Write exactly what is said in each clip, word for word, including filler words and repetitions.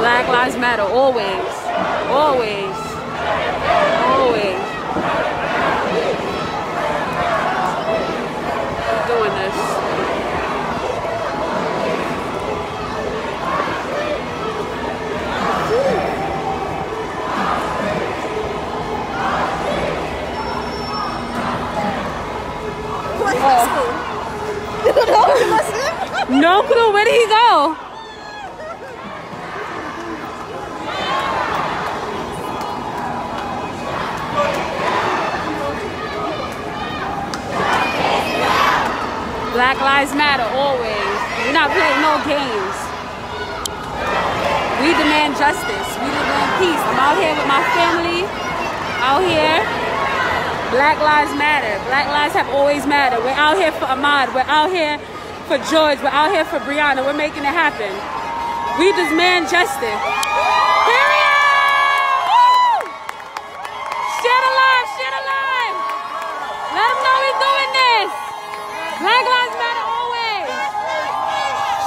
Black Lives Matter, always. Always. Always. We're doing this. Oh. No clue. Where did he go? Black Lives Matter always. We're not playing no games. We demand justice. We demand peace. I'm out here with my family. Out here. Black lives matter. Black lives have always mattered. We're out here for Ahmaud. We're out here for George. We're out here for Breonna. We're making it happen. We demand justice. Period! Share the live, share the live. Let them know we doing this. Black Lives Matter always.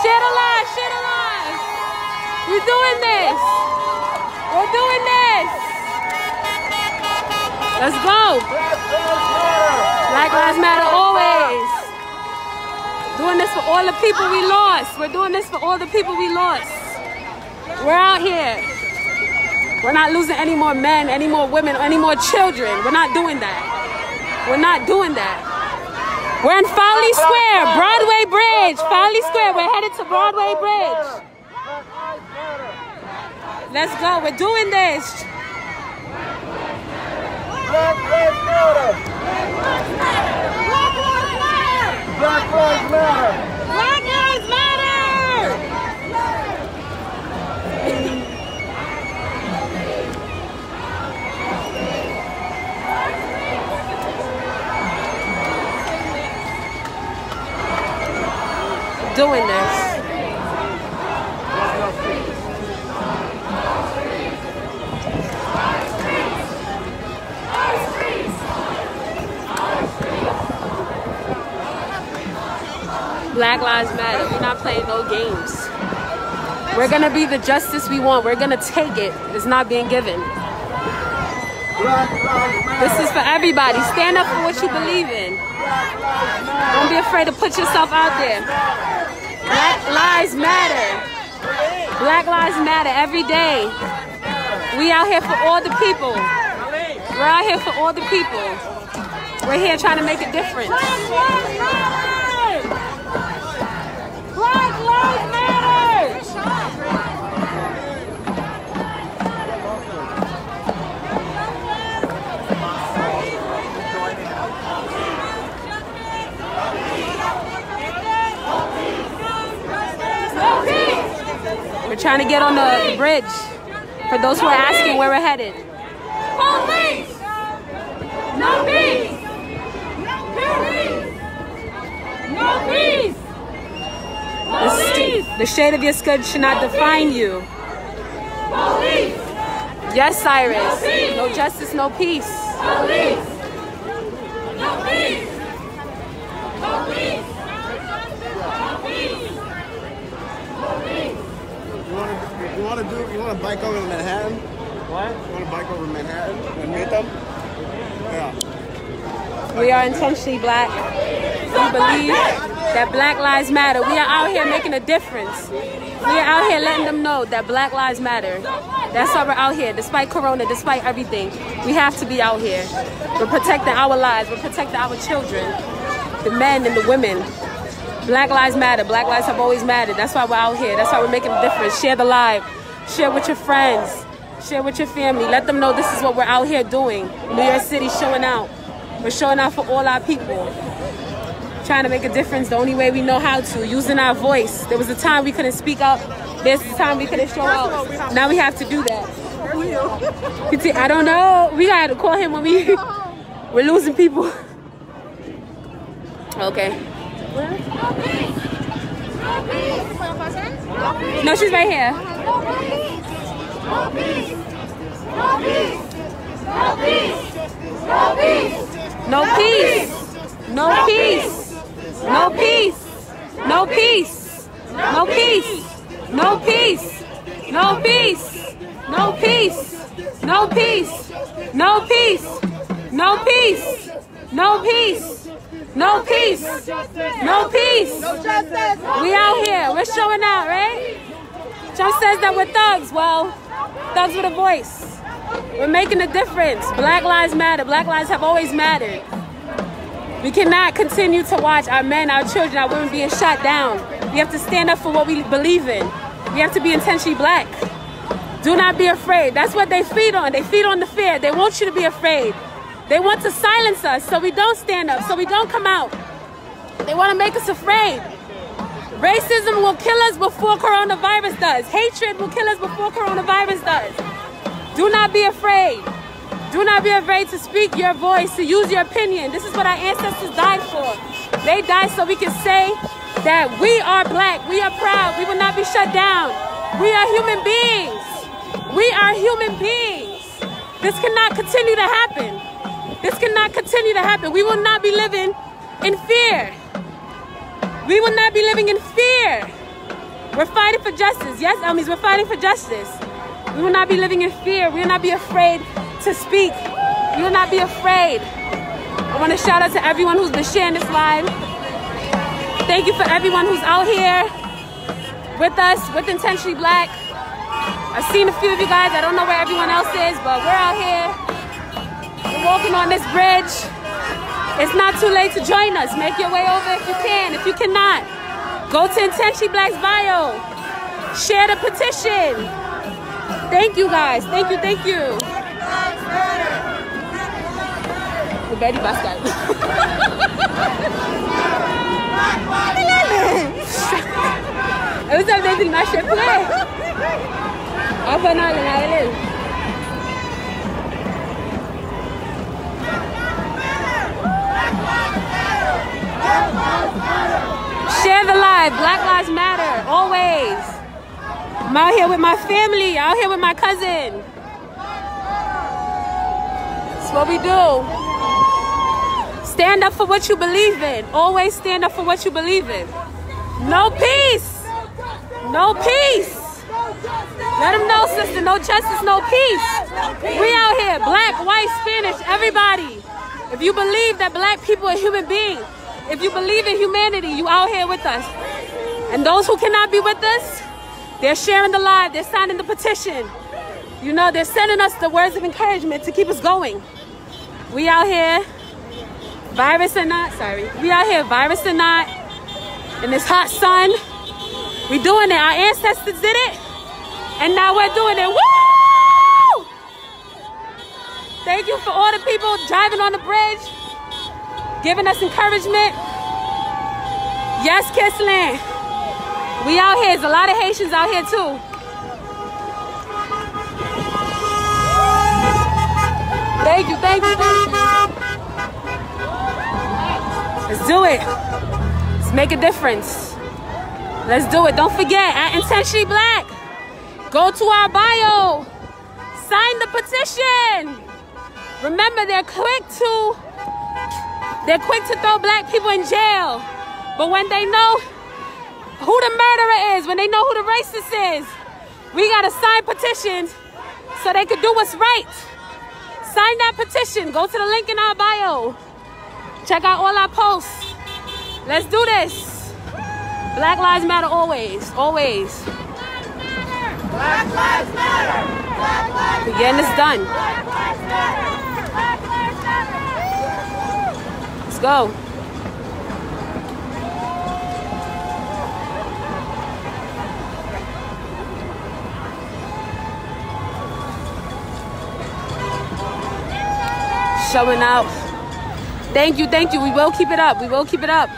Share the live, share the live. We doing this. We're doing this. Let's go. Black Lives Matter always. Doing this for all the people we lost. We're doing this for all the people we lost. We're out here. We're not losing any more men, any more women, any more children. We're not doing that. We're not doing that. We're in Foley Square, Broadway Bridge. Foley Square, we're headed to Broadway Bridge. Let's go, we're doing this. Black lives matter. Black lives matter. Black lives matter. Doing this. Black Lives Matter. We're not playing no games. We're gonna be the justice we want. We're gonna take it. It's not being given. This is for everybody. Stand up for what you believe in. Don't be afraid to put yourself out there. Black lives matter. Black lives matter every day. We out here for all the people. We're out here for all the people. We're here trying to make a difference. Black lives matter! Black lives matter! We're trying to get on the bridge. For those who are asking where we're headed. Police! No peace! No peace! No peace! The, sh- the shade of your skin should not define you. Police! Yes, Cyrus. No justice, no peace. Police! No peace! No peace! No peace! No peace! You wanna, you wanna do, you wanna bike over to Manhattan? What? You wanna bike over Manhattan and meet them? Yeah. We are intentionally black. We believe that Black Lives Matter. We are out here making a difference. We are out here letting them know that Black Lives Matter. That's why we're out here, despite Corona, despite everything. We have to be out here. We're protecting our lives. We're protecting our children, the men and the women. Black lives matter. Black lives have always mattered. That's why we're out here. That's why we're making a difference. Share the live. Share with your friends. Share with your family. Let them know this is what we're out here doing. New York City showing out. We're showing out for all our people. Trying to make a difference the only way we know how to, using our voice. There was a time we couldn't speak up. There's a time we couldn't show out. Now we have to do that. P T, I don't know. We gotta call him when we, we're losing people. Okay. No, she's right here. No peace. No peace. No peace. No peace. No peace. No peace. No peace! No peace! No peace! No peace! No peace! No peace! No peace! No peace! We out here. We're showing out, right? Trump says that we're thugs. Well, thugs with a voice. We're making a difference. Black lives matter. Black lives have always mattered. We cannot continue to watch our men, our children, our women being shot down. We have to stand up for what we believe in. We have to be intentionally black. Do not be afraid. That's what they feed on. They feed on the fear. They want you to be afraid. They want to silence us so we don't stand up, so we don't come out. They want to make us afraid. Racism will kill us before coronavirus does. Hatred will kill us before coronavirus does. Do not be afraid. Do not be afraid to speak your voice, to use your opinion. This is what our ancestors died for. They died so we can say that we are black, we are proud, we will not be shut down. We are human beings. We are human beings. This cannot continue to happen. This cannot continue to happen. We will not be living in fear. We will not be living in fear. We're fighting for justice. Yes, Elmies, we're fighting for justice. We will not be living in fear. We will not be afraid to speak. We will not be afraid. I want to shout out to everyone who's been sharing this live. Thank you for everyone who's out here with us, with Intentionally Black. I've seen a few of you guys. I don't know where everyone else is, but we're out here. We're walking on this bridge. It's not too late to join us. Make your way over if you can. If you cannot, go to Intentionally Black's bio. Share the petition. Thank you guys. Thank you, thank you. Ou bèl, Pascal. Ou sa vle di l mache fre. Anvan n ale, n a rele l. Share the live. Black Lives Matter. Always. I'm out here with my family. Out here with my cousin. It's what we do. Stand up for what you believe in. Always stand up for what you believe in. No peace. No peace. Let them know, sister. No justice, no peace. We out here. Black, white, Spanish, everybody. If you believe that black people are human beings, if you believe in humanity, you out here with us. And those who cannot be with us, they're sharing the live, they're signing the petition. You know, they're sending us the words of encouragement to keep us going. We out here, virus or not, sorry. We out here, virus or not, in this hot sun. We doing it. Our ancestors did it, and now we're doing it. Woo! Thank you for all the people driving on the bridge, giving us encouragement. Yes, Kissland. We out here. There's a lot of Haitians out here too. Thank you, thank you, thank you. Let's do it. Let's make a difference. Let's do it. Don't forget, at Intentionally Black, go to our bio. Sign the petition. Remember, they're quick to they're quick to throw black people in jail. But when they know who the murderer is, when they know who the racist is, we gotta sign petitions so they could do what's right. Sign that petition. Go to the link in our bio. Check out all our posts. Let's do this. Black lives matter always, always. Black lives matter. Black lives matter. We getting this done. Black lives matter. Black lives matter. Let's go. Showing out. Thank you, thank you. We will keep it up. We will keep it up.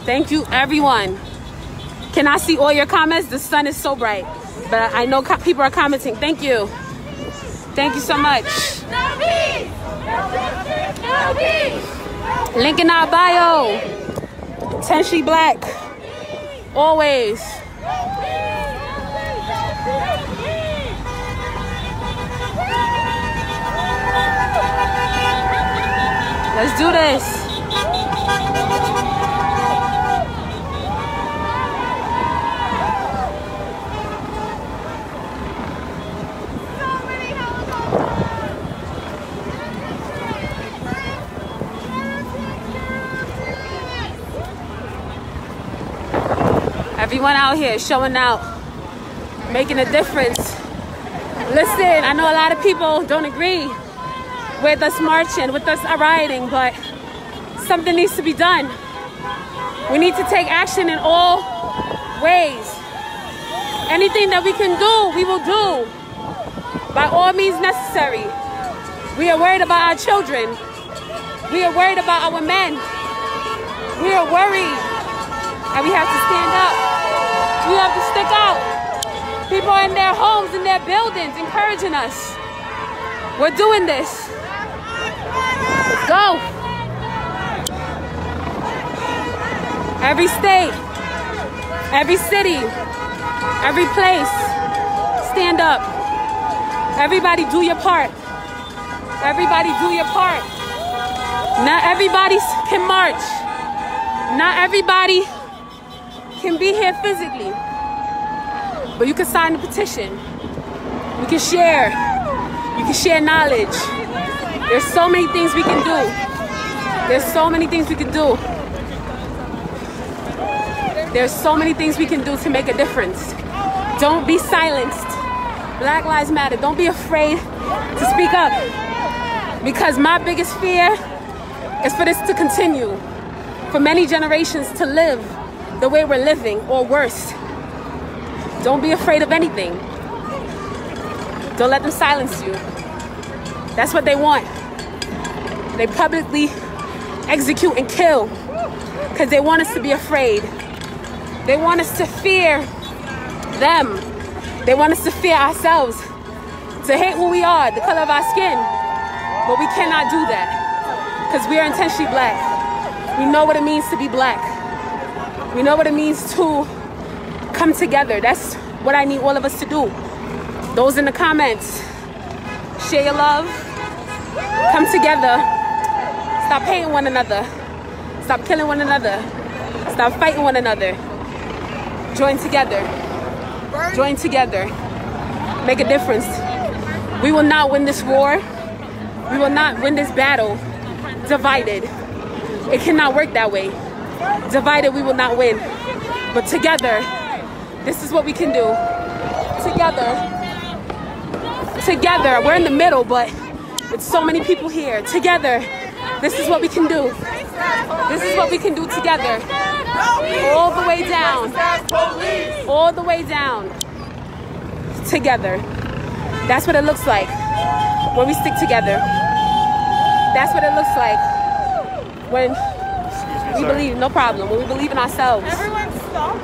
Thank you, everyone. Can I see all your comments? The sun is so bright, but I know co- people are commenting. Thank you. Thank you so much. Link in our bio. Intentionally Black. Always. Let's do this. Everyone out here showing out, making a difference. Listen, I know a lot of people don't agree with us marching, with us rioting, but something needs to be done. We need to take action in all ways. Anything that we can do, we will do by all means necessary. We are worried about our children. We are worried about our men. We are worried. And we have to stand up. We have to stick out. People are in their homes, in their buildings, encouraging us. We're doing this. Let's go. Every state, every city, every place, stand up. Everybody do your part. Everybody do your part. Not everybody s- can march. Not everybody can be here physically. But you can sign the petition. You can share. You can share knowledge. There's so many things we can do. There's so many things we can do. There's so many things we can do to make a difference. Don't be silenced. Black Lives Matter. Don't be afraid to speak up. Because my biggest fear is for this to continue, for many generations to live the way we're living or worse. Don't be afraid of anything. Don't let them silence you. That's what they want. They publicly execute and kill because they want us to be afraid. They want us to fear them. They want us to fear ourselves, to hate who we are, the color of our skin. But we cannot do that because we are intentionally black. We know what it means to be black. We know what it means to come together. That's what I need all of us to do. Those in the comments, share your love. Come together. Stop hating one another. Stop killing one another. Stop fighting one another. Join together. Join together. Make a difference. We will not win this war. We will not win this battle divided. It cannot work that way. Divided, we will not win. But together, this is what we can do. Together. Together. We're in the middle, but with so many people here. Together, this is what we can do. This is what we can do together. All the way down. All the way down. Together. That's what it looks like when we stick together. That's what it looks like when we believe, no problem, when we believe in ourselves,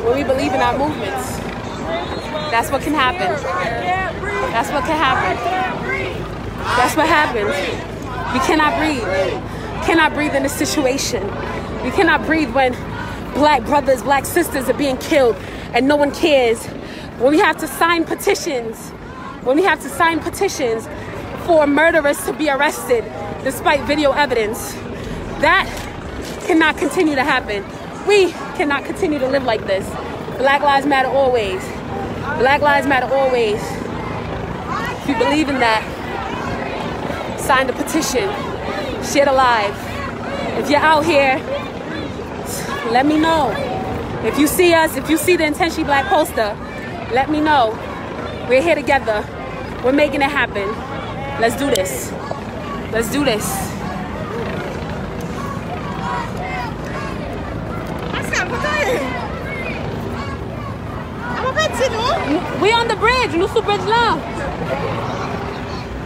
when we believe in our movements. That's what can happen. That's what can happen. That's what happens. We cannot breathe. Cannot breathe in this situation. We cannot breathe when black brothers, black sisters are being killed and no one cares. When we have to sign petitions, when we have to sign petitions for murderers to be arrested despite video evidence, that cannot continue to happen. We cannot continue to live like this. Black Lives Matter always. Black Lives Matter always. If you believe in that, sign the petition. Share the live. If you're out here, let me know. If you see us, if you see the Intentionally Black poster, let me know. We're here together. We're making it happen. Let's do this. Let's do this. Pascal, kote w ye? Apa pa di nou? We on the bridge. Nou sou bridge la.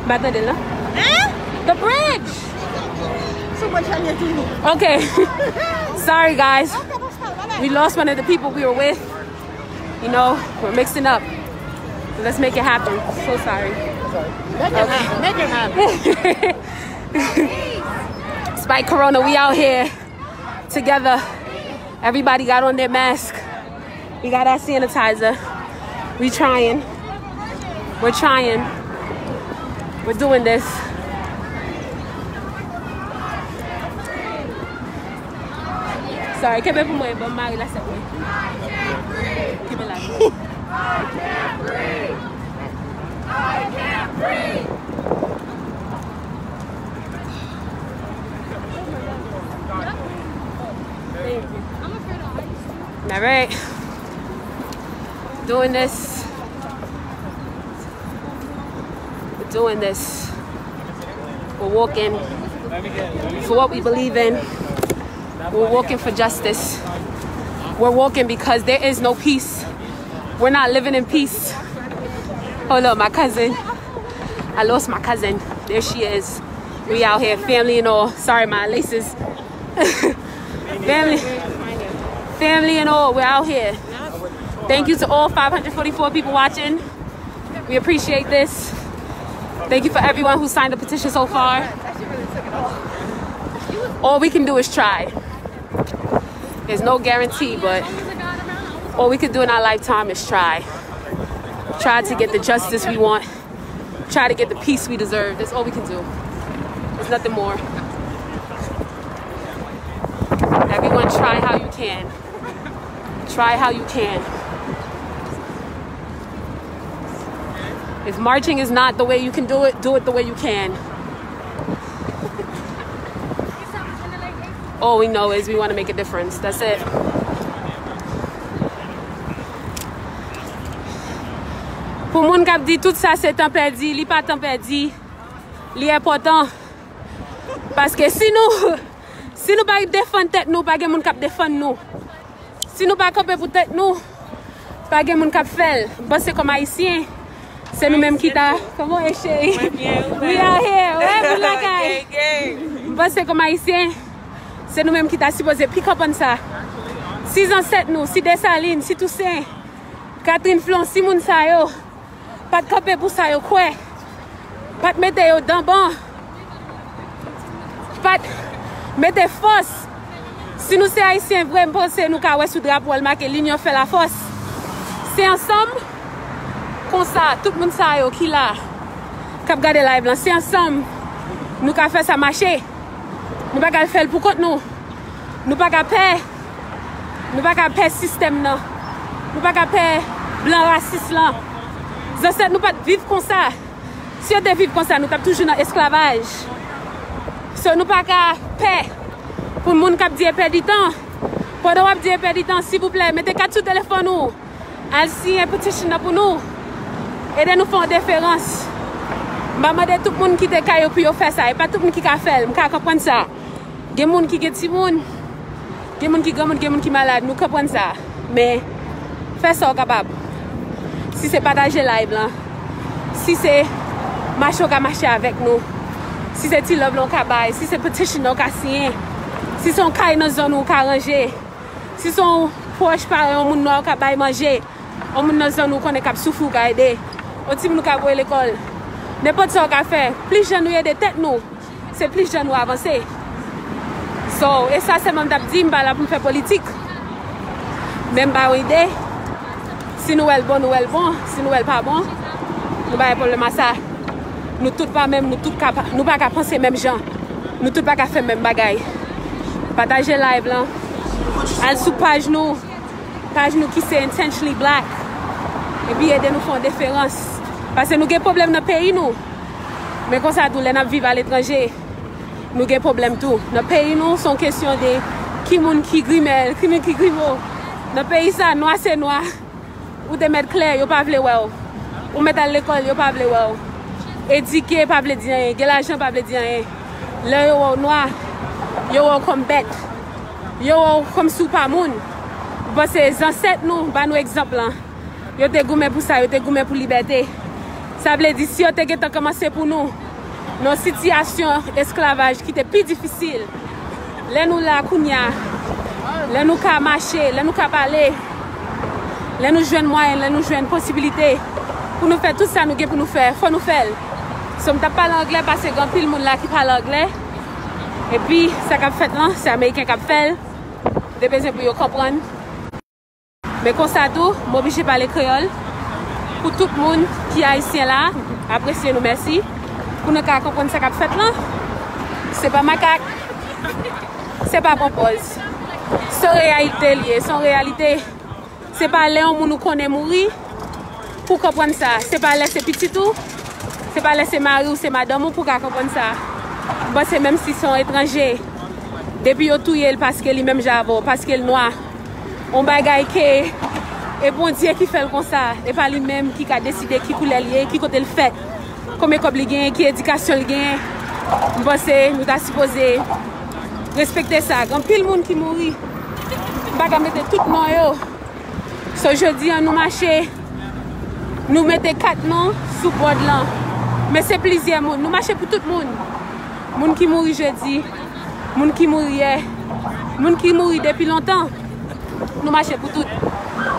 M pa tande l, non? Hein? The bridge. Sou bridge la nou ye toujou. Okay. Sorry, guys. Okay, Pascal, bye bye. We lost one of the people we were with. You know, we're mixing up. Let's make it happen. So sorry. Make it happen. Make it happen. Despite Corona, we out here together. Everybody got on their mask. We got our sanitizer. We trying. We're trying. We're doing this. Sorry, kenbe pou mwen, ban m mare lasèt mwen. Kenbe la. All right. Doing this. We're doing this. We're walking for what we believe in. We're walking for justice. We're walking because there is no peace. We're not living in peace. Hold up, my cousin. I lost my cousin. There she is. We out here, family and all. Sorry, my laces. Family, family and all, we're out here. Thank you to all five hundred forty-four people watching. We appreciate this. Thank you for everyone who signed the petition so far. All we can do is try. There's no guarantee, but all we can do in our lifetime is try. Try to get the justice we want. Try to get the peace we deserve. That's all we can do. There's nothing more. Everyone, try how you can. Try how you can. If marching is not the way you can do it, do it the way you can. All we know is we want to make a difference. That's it. Pou moun k ap di tout sa se tan pèdi, li pa tan pèdi, li enpòtan. Paske si nou, si nou pa defann tèt nou, pa gen moun k ap defann nou. Si nou pa kanpe pou tèt nou, pa gen moun k ap fè l. M panse kòm Ayisyen, se nou menm ki ta, kòman w ye, cheri? We out here, wè, moun lakay. M panse kòm Ayisyen, se nou menm ki ta sipoze pi konprann sa. Si zansèt nou, si Desalin, si Tousen, Katrin Flon, si moun sa yo pa t kanpe pou sa yo kwè, pa t mete yo danban, pa t mete fòs. Si nou se Ayisyen vre, m panse nou ka wè sou drapo a l make L'union fait la force. Se ansanm, konsa, tout moun sa yo ki la, k ap gade live lan, se ansanm nou ka fè sa mache. Nou pa ka fè l pou kont nou. Nou pa ka pè. Nou pa ka pè sistèm nan. Nou pa ka pè blan rasis lan. Zansèt nou pa t viv konsa. Si yo te viv konsa, nou t ap toujou nan esklavaj. So, nou pa ka pè pou moun k ap di e pèdi tan. Pandan w ap di e pèdi tan, silvouplè, mete kat sou telefòn ou. Al siyen petition nan pou nou. Ede nou fè yon diferans. M pa mande tout moun kite kay yo pou yo fè sa. E pa tout moun ki ka fè l. M ka konprann sa. Gen moun ki gen timoun. Gen moun ki granmoun, gen moun ki malad. Nou konprann sa. Men, fè sa w kapab. Si se pataje live lan. Si se mache w ka mache avèk nou. Si se ti love lan w ka bay. Si se petition nan w ka siyen. Si se yon kay nan zòn ou w ka ranje. Si se yon pwòch paran yon moun nwa ou ka bay manje, yon moun nan zòn ou konnen k ap soufri ou ka ede, yon timoun ou ka voye lekòl. Nenpòt sa ou ka fè, plis jan nou ede tèt nou, se plis jan nou avanse. So, e sa sèlman m t ap di, m pa la pou m fè politik. Men m ba yon ide. Si nou wè l bon, nou wè l bon. Si nou wè l pa bon, nou pa gen pwoblèm a sa. Nou tout pa menm, nou tout ka pa, nou pa ka panse menm jan. Nou tout pa ka fè menm bagay. Pataje live lan. Al sou paj nou. Paj nou ki se Intentionally Black. Epi ede nou fè yon diferans. Paske nou gen pwoblèm nan peyi nou. Men konsa tou, lè n ap viv aletranje, nou gen pwoblèm tou. Nan peyi nou, se yon kesyon de ki moun ki grimèl, ki moun ki grimo. Nan peyi sa, nwa se nwa. Ou te mèt klè, yo pa vle wè w. Ou mèt al lekòl, yo pa vle wè w. Edike pa vle di anyen, gen lajan pa vle di anyen. Lè yo wè w nwa, yo wè w kòm bèt. Yo wè w kòmsi w pa moun. M panse zansèt nou ba nou egzanp lan. Yo te goumen pou sa, yo te goumen pou libète. Sa vle di, si yo te gentan kòmanse pou nou, nan yon sitiyasyon esklavaj ki te pi difisil, lè nou la kounye a, lè nou ka mache, lè nou ka pale, lè nou jwenn mwayen, lè nou jwenn posibilite pou nou fè tout sa nou gen pou nou fè, fò nou fè l. So, m t ap pale anglè paske gen anpil moun la ki pale anglè. Epi, sa k ap fèt lan, se Ameriken k ap fè l. Yo bezwen pou yo konprann. Men konsa tou, m oblije pale kreyòl. Pou tout moun ki ayisyen la, apresye nou, mèsi. Pou nou ka konprann sa k ap fèt lan. Se pa makak. Se pa pran pòz. Se yon reyalite l ye, se yon reyalite. Se pa lè yon moun ou konnen mouri pou w konprann sa. Se pa lè se pitit ou, se pa lè se mari w, se madanm ou pou w ka konprann sa. M panse menm si se yon etranje, depi yo touye l paske li menm jan avè w, paske l nwa, yon bagay ke E Bondye ki fè l konsa. E pa li menm ki ka deside ki koulè l ye, ki kote l fèt, konbyen kòb li genyen, ki edikasyon li genyen. M panse nou ta sipoze respekte sa. Gen anpil moun ki mouri. M pa ka mete tout non yo. So, jodi an, nou mache, nou mete kat non sou bòd lan. Men se plizyè moun. Nou mache pou tout moun. Moun ki mouri jodi, moun ki mouri yè, moun ki mouri depi lontan. Nou mache pou tout.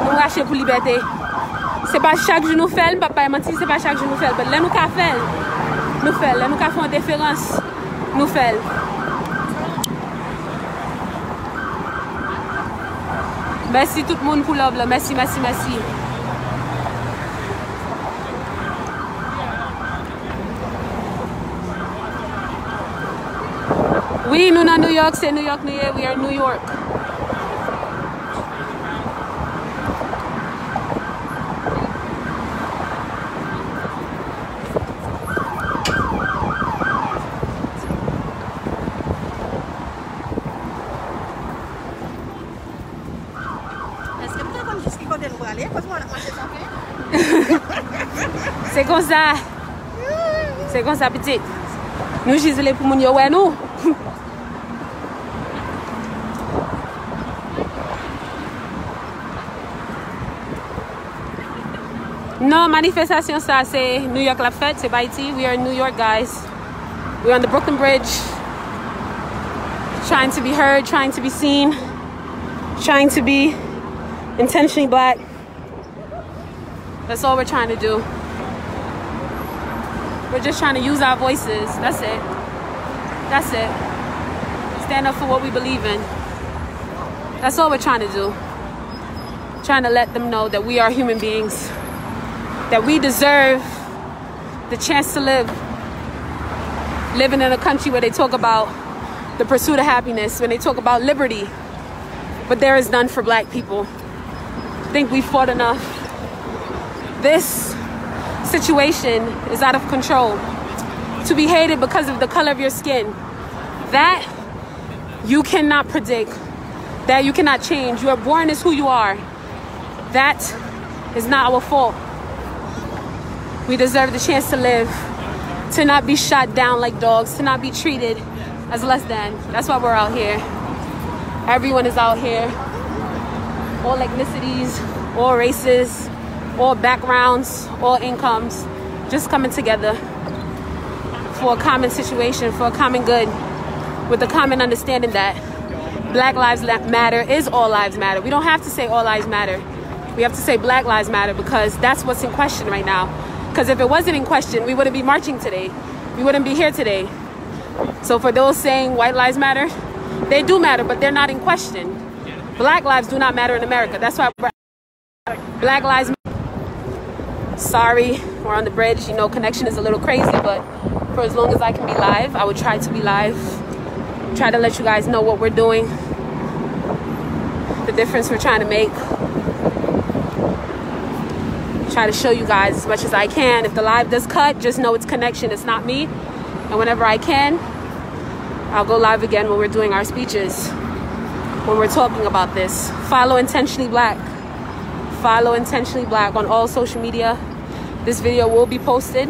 Nou mache pou libète. Se pa chak jou nou fè l, m p ap bay manti, se pa chak jou nou fè l. But lè nou ka fè l, nou fè l. Lè nou ka fè yon diferans, nou fè l. Mèsi tout moun pou love la. Mèsi, mèsi, mèsi. Wi, nou nan New York, se New York nou ye, we are New York. Èske m te konn jis ki kote nou prale? Kote w ap mache sa fè? Se konsa. Se konsa, pitit. Nou jis vle pou moun yo wè nou. Non, manifestasyon sa, se New York l ap fèt, se pa Ayiti. We are in New York, guys. We are on the Brooklyn Bridge, trying to be heard, trying to be seen, trying to be intentionally black. That's all we're trying to do. We're just trying to use our voices. That's it. That's it. Stand up for what we believe in. That's all we're trying to do. Trying to let them know that we are human beings, that we deserve the chance to live. Living in a country where they talk about the pursuit of happiness, when they talk about liberty, but there is none for black people. Think we fought enough. This situation is out of control. To be hated because of the color of your skin, that you cannot predict, that you cannot change. You are born as who you are. That is not our fault. We deserve the chance to live, to not be shot down like dogs, to not be treated as less than. That's why we're out here. Everyone is out here. All ethnicities, all races, all backgrounds, all incomes, just coming together for a common situation, for a common good, with the common understanding that Black Lives La-, Matter is All Lives Matter. We don't have to say All Lives Matter. We have to say Black Lives Matter because that's what's in question right now. Because if it wasn't in question, we wouldn't be marching today. We wouldn't be here today. So for those saying White Lives Matter, they do matter, but they're not in question. Black lives do not matter in America. That's why Black Lives Matter. Sorry, we're on the bridge. You know, connection is a little crazy, but for as long as I can be live, I will try to be live. Try to let you guys know what we're doing, the difference we're trying to make. Try to show you guys as much as I can. If the live does cut, just know it's connection, it's not me. And whenever I can, I'll go live again when we're doing our speeches, when we're talking about this. Follow Intentionally Black. Follow Intentionally Black on all social media. This video will be posted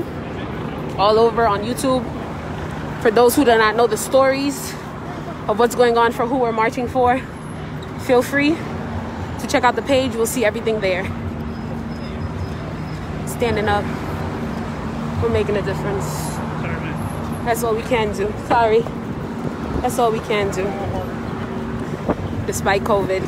all over on YouTube. For those who do not know the stories of what's going on, for who we're marching for, feel free to check out the page. We'll see everything there. Standing up, we're making a difference. That's all we can do. Sorry. That's all we can do. Despite covid.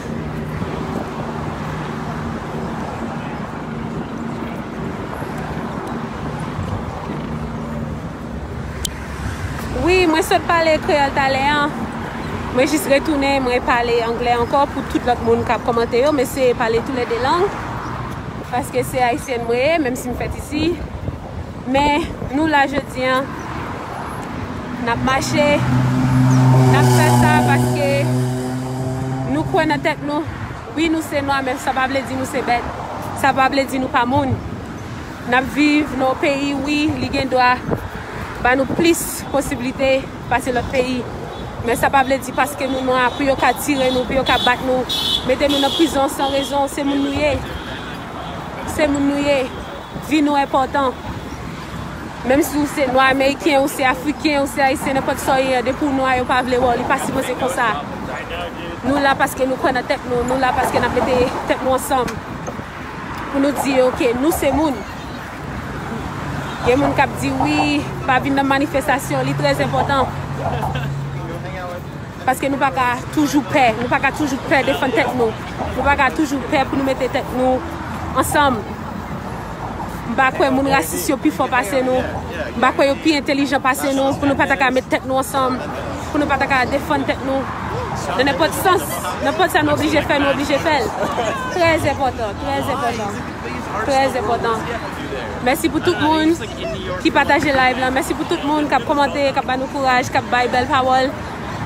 Wi, mwen sot pale kreyòl talè an. Mwen jis retounen, mwen pale anglè ankò pou tout lòt moun k ap kòmante yo. M eseye pale toulède lang, paske se ayisyèn mwen ye, menm si m fèt isi. Men, nou la jodi an, n ap mache, n ap fè sa paske nou kwè nan tèt nou. Wi, nou se nwa, men sa pa vle di nou se bèt. Sa pa vle di nou pa moun. N ap viv nan yon peyi, wi, li gen dwa ba nou plis posiblite pase lòt peyi. Men sa pa vle di paske nou nwa, pou yo ka tire nou, pou yo ka bat nou, mete nou nan prizon san rezon, se moun nou ye. Se moun nou ye. Vi nou enpòtan. Menm si w se nwa ameriken, ou se afriken, ou se ayisyen, nenpòt sa w ye, depi w nwa, yo pa vle wè w, li pa sipoze konsa. Nou la paske nou kwè nan tèt nou, nou la paske n ap mete tèt nou ansanm. Pou nou di, oke, nou se moun. Gen moun k ap di, wi, pa vin nan manifestasyon, li trè enpòtan. Paske nou pa ka toujou pè, nou pa ka toujou pè defann tèt nou. Nou pa ka toujou pè pou nou mete tèt nou ansanm. M pa kwè moun rasis yo pi fò pase nou. M pa kwè yo pi entèlijan pase nou pou nou pa ta ka met tèt nou ansanm, pou nou pa ta ka defann tèt nou. Nan nenpòt sans, nenpòt sa nou oblije fè, nou oblije fè l. Trè enpòtan, trè enpòtan. Trè enpòtan. Mèsi pou tout moun ki pataje live lan. Mèsi pou tout moun k ap kòmante, k ap ba nou kouraj, k ap bay bèl pawòl.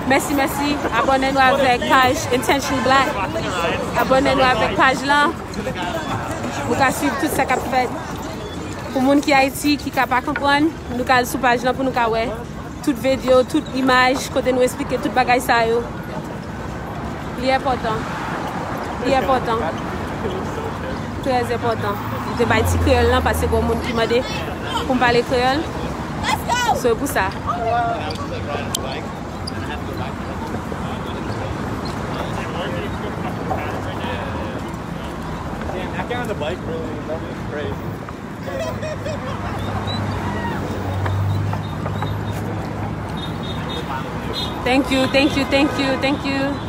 Mèsi, mèsi. Abòne nou avèk paj Intentionally Black. Abòne nou avèk paj lan. Pou ka swiv tout sa k ap fèt. Pou moun ki Ayiti, ki ka pa konprann, nou ka al sou paj lan pou nou ka wè tout videyo, tout imaj, kote nou esplike tout bagay sa yo. Li enpòtan. Li enpòtan. Trè enpòtan. M te bay ti kreyòl lan paske gon moun ki mande pou m pale kreyòl. So, e pou sa. Damn, that guy on the bike really, that was crazy. Thank you, thank you, thank you, thank you.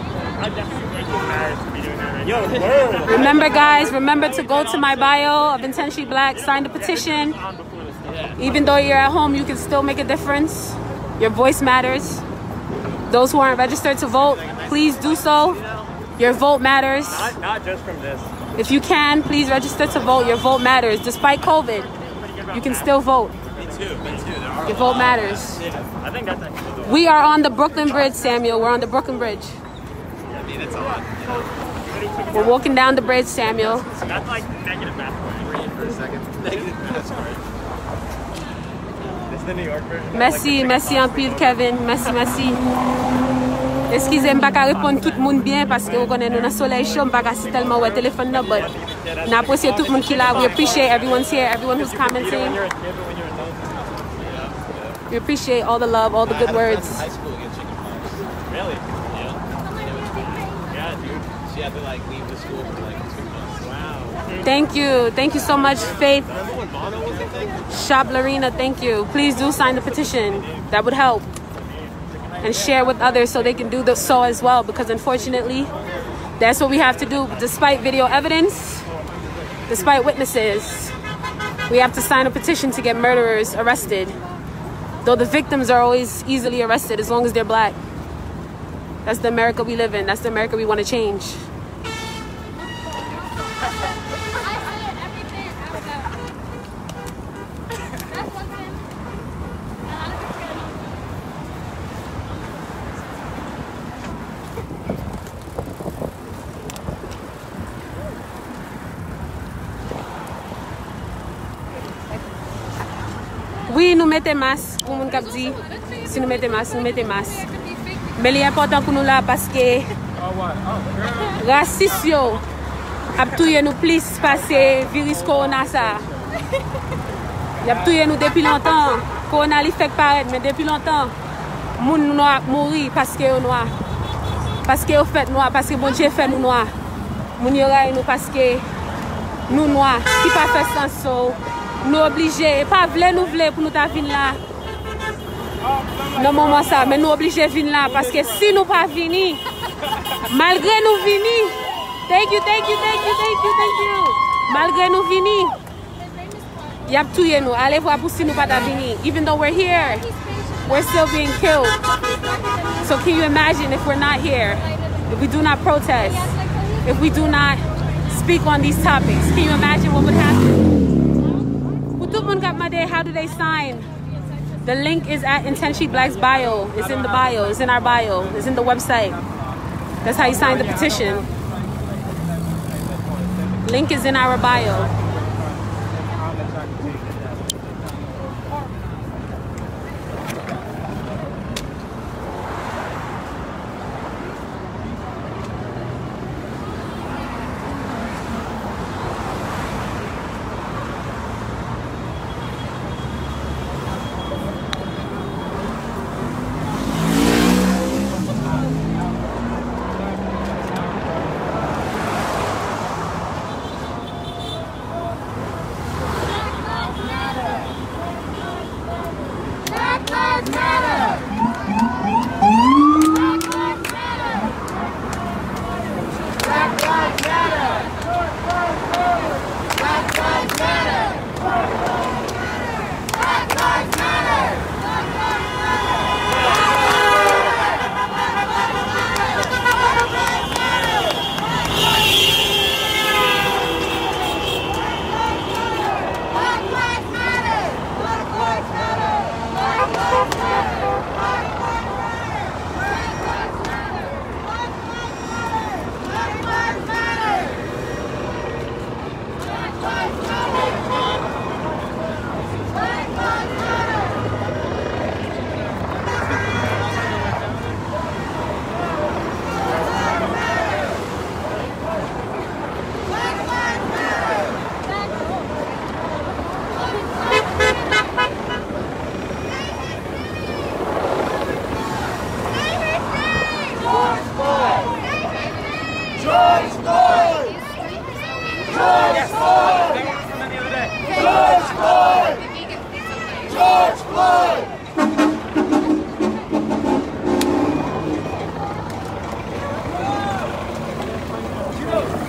Remember, guys, remember to go to my bio of Intentionally Black, sign the petition. Even though you're at home, you can still make a difference. Your voice matters. Those who aren't registered to vote, please do so. Your vote matters. Not, not just from this. If you can, please register to vote. Your vote matters. Despite covid, you can still vote. Me too, me too. There are Your vote matters. Yeah, I think that's actually the We are on the Brooklyn Bridge, Samuel. We're on the Brooklyn Bridge. I mean, it's a lot, you know. We're walking down the bridge, Samuel. That's like negative math point. Breathe for a second. Negative math point. Mèsi, mèsi anpil, Kevin. Mèsi, mèsi. Eskize, m pa ka reponn tout moun byen paske ou konnen nou nan solèy cho, m pa ka si tèlman wè telefòn nan, but n apresye tout moun ki la. We appreciate everyone's here, everyone who's commenting. We appreciate all the love, all the good words. Thank you. Thank you so much, Faith. Shop Lorena, thank you. Please do sign the petition. That would help. And share with others so they can do the, so as well, because unfortunately, that's what we have to do. Despite video evidence, despite witnesses, we have to sign a petition to get murderers arrested. Though the victims are always easily arrested as long as they're black. That's the America we live in. That's the America we want to change. Wi, nou mete mas pou moun k ap di si nou mete mas, nou mete mas. Men li enpòtan pou nou la paske rasis yo ap touye nou plis pase viris kowona sa a. Y ap touye nou depi lontan. Kowona li fèk parèt, men depi lontan, moun nwa ap mouri paske yo nwa. Paske yo fèt nwa, paske Bondye fè nou nwa. Moun yo rayi nou paske nou nwa, ki pa fè sans. So, nou oblije, e pa vle nou vle pou nou ta vin la nan moman sa, men nou oblije vin la, paske si nou pa vini, malgre nou vini, thank you, thank you, thank you, thank you, thank you. Malgre nou vini, y ap touye nou. Alevwa pou si nou pa ta vini. Even though we're here, we're still being killed. So can you imagine if we're not here, if we do not protest, if we do not speak on these topics? Can you imagine what would happen? Pou tout moun k ap mande, how do they sign? The link is at Intentionally Black's bio. It's in the bio. It's in our bio. It's in the website. That's how you sign the petition. Link is in our bio.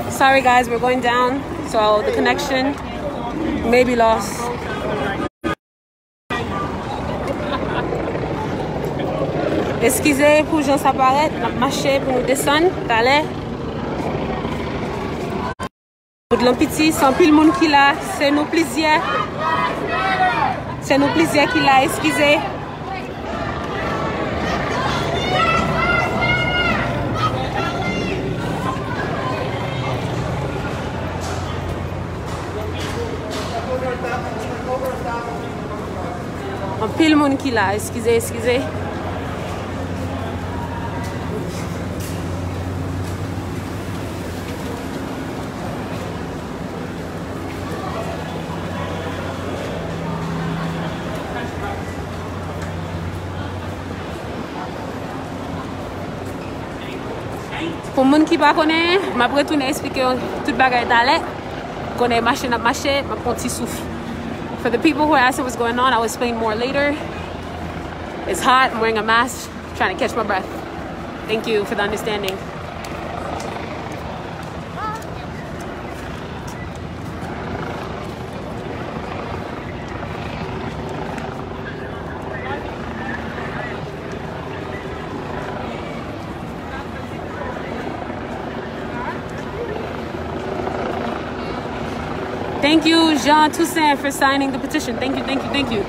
Sorry guys, we're going down, so the connection may be lost. Eskize pou jan sa parèt, n ap mache pou nou desann talè. Woodland piti, se anpil moun ki la, se nou plizyè. Se nou plizyè ki la, eskize. Anpil moun ki la, eskize, eskize. Pou moun ki pa konnen, m ap retounen eksplike yo tout bagay talè. Konnen mache n ap mache, m ap pran ti souf. For the people who are asking what's going on, I'll explain more later. It's hot, I'm wearing a mask, trying to catch my breath. Thank you for the understanding. Thank you, Jean Toussaint, for signing the petition. Thank you, thank you, thank you.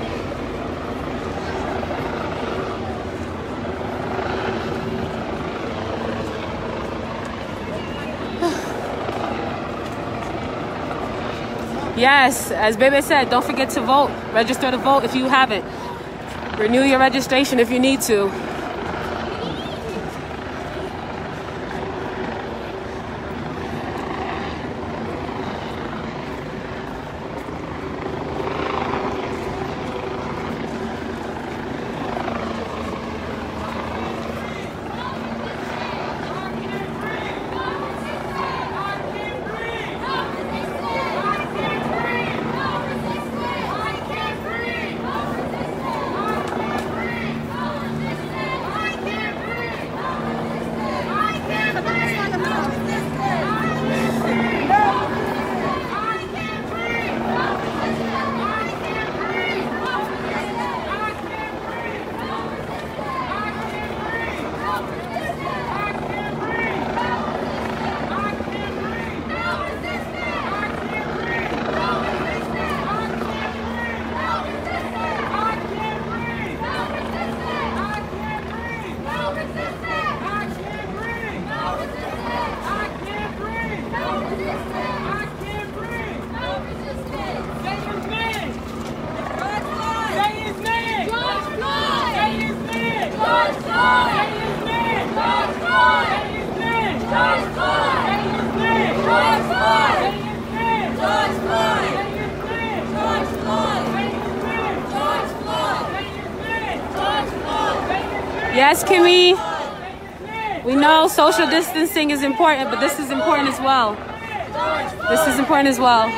Yes, as Bebe said, don't forget to vote. Register to vote if you haven't. Renew your registration if you need to. Yes, Kimmy. We know social distancing is important, but this is important as well. This is important as well. I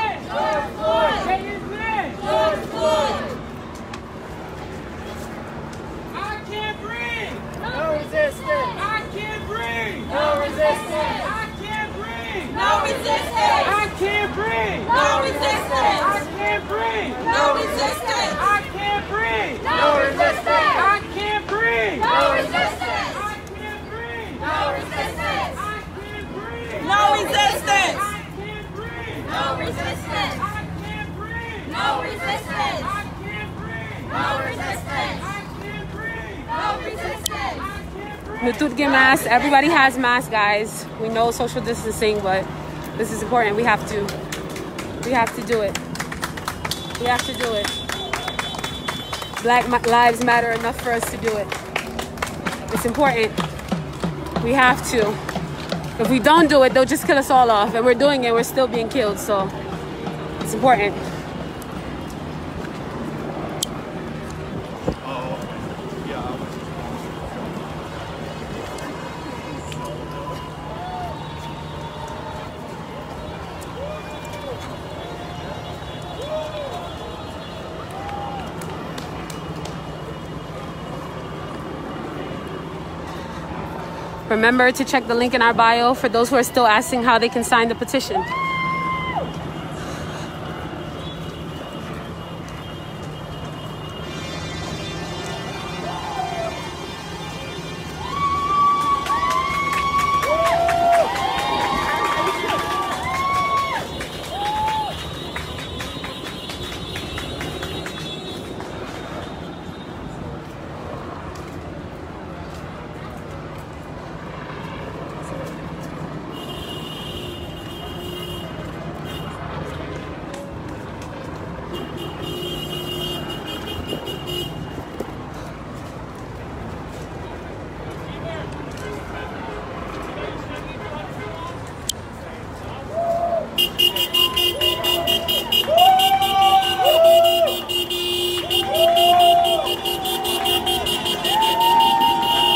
can't breathe. No resistance. I can't breathe. No resistance. I can't breathe. No resistance. I can't breathe. No resistance. I can't breathe. No resistance. I can't breathe. No resistance. I can't breathe. No resistance. I can't breathe. No resistance. I can't breathe. No resistance. I can't breathe. No resistance. I can't breathe. No resistance. I can't breathe. No resistance. I can't breathe. No resistance. I can't breathe. Nou tout gen mask. Everybody has mask, guys. We know social distancing, but this is important. We have to, we have to do it. We have to do it. Black ma- lives matter enough for us to do it. It's important. We have to. If we don't do it, they'll just kill us all off. And we're doing it, we're still being killed. So it's important. Remember to check the link in our bio for those who are still asking how they can sign the petition.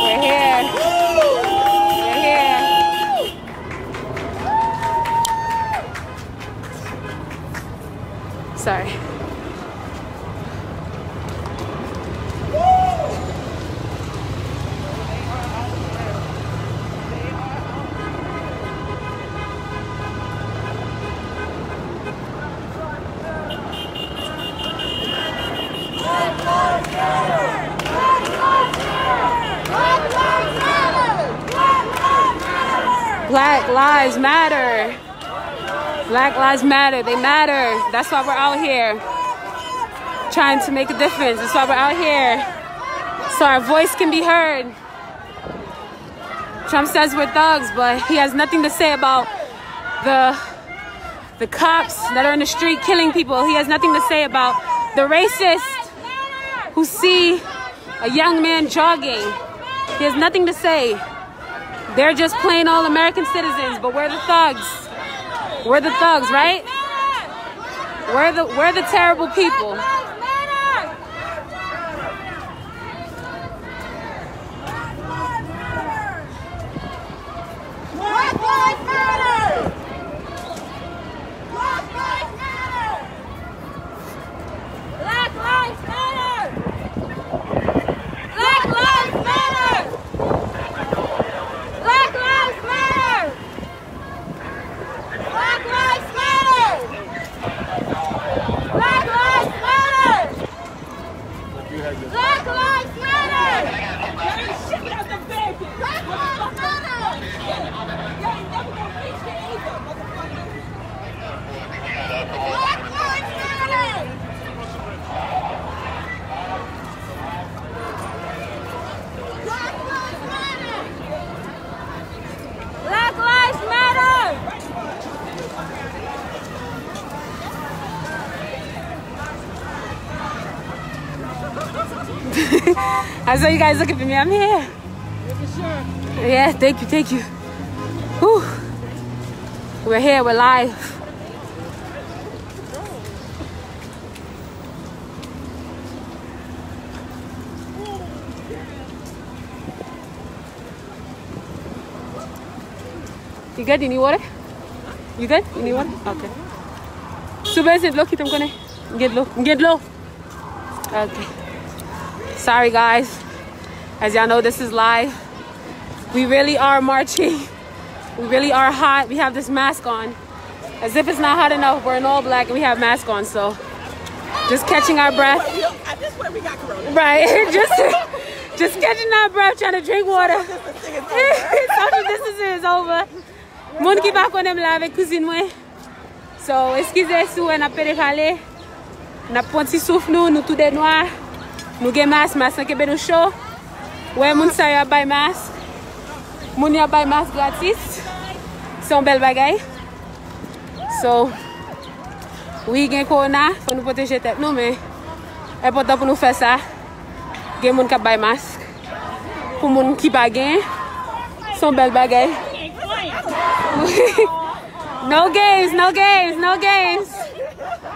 We're here. We're here. Sorry. Black lives matter. Black lives matter. They matter. That's why we're out here trying to make a difference. That's why we're out here so our voice can be heard. Trump says we're thugs, but he has nothing to say about the the cops that are in the street killing people. He has nothing to say about the racists who see a young man jogging. He has nothing to say. They're just plain old American citizens, but we're the thugs. We're the thugs, right? We're the we're the terrible people. Black lives matter! Black lives matter! Black lives matter! Black lives matter! Black lives matter! Black lives matter! Black lives matter! Black lives matter! Black lives matter! Black lives matter! Black lives matter! Black lives matter! I saw you guys looking for me. I'm here. Yeah, thank you, thank you. Whew. We're here, we're live. You good? You need water? You good? You need water? Okay. Si w bezwen dlo, kite m konnen. M gen dlo. M gen dlo. Okay. Sorry, guys. As y'all know, this is live. We really are marching. We really are hot. We have this mask on. As if it's not hot enough, we're in all black and we have masks on, so just catching our breath. At this point, we got corona. Right. Just, just catching our breath, trying to drink water. Social distancing is over. Moun ki pa konnen m la avèk kouzin mwen. So, eskize si w wè n ap pede pale. N ap pran ti souf nou, nou tou de nwa. Nou gen mas, mas lan kenbe nou cho. Wè moun sa yo ap bay mas. Moun yo ap bay mas gratis. Se yon bèl bagay. So, wi, gen kowona, fò nou pwoteje tèt nou, men enpòtan pou nou fè sa. Gen moun k ap bay mas. Pou moun ki pa gen, se yon bèl bagay. No games, no games, no games.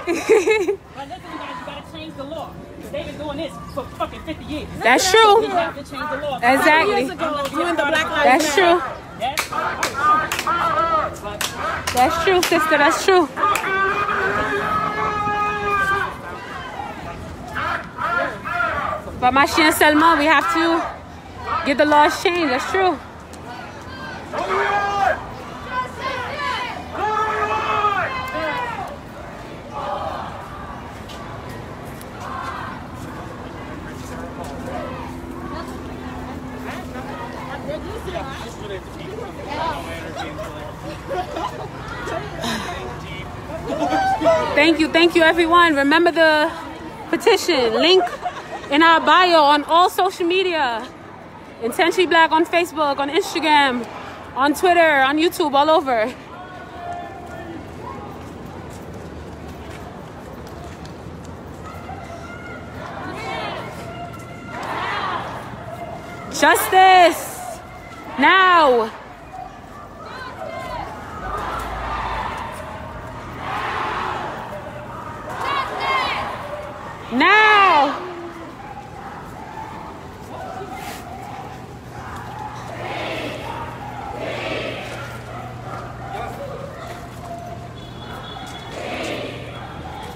But listen, you guys, you gotta change the law. 'Cause they've been doing this for fucking fifty years. That's true. We have to change the law. Exactly. Years ago, doing the Black Lives Matter. That's true. That's true, sister. That's true. Pa mache an sèlman, we have to get the laws changed. That's true. Thank you, thank you, everyone. Remember the petition. Link in our bio on all social media. Intentionally Black on Facebook, on Instagram, on Twitter, on YouTube, all over. Justice! Now! Now!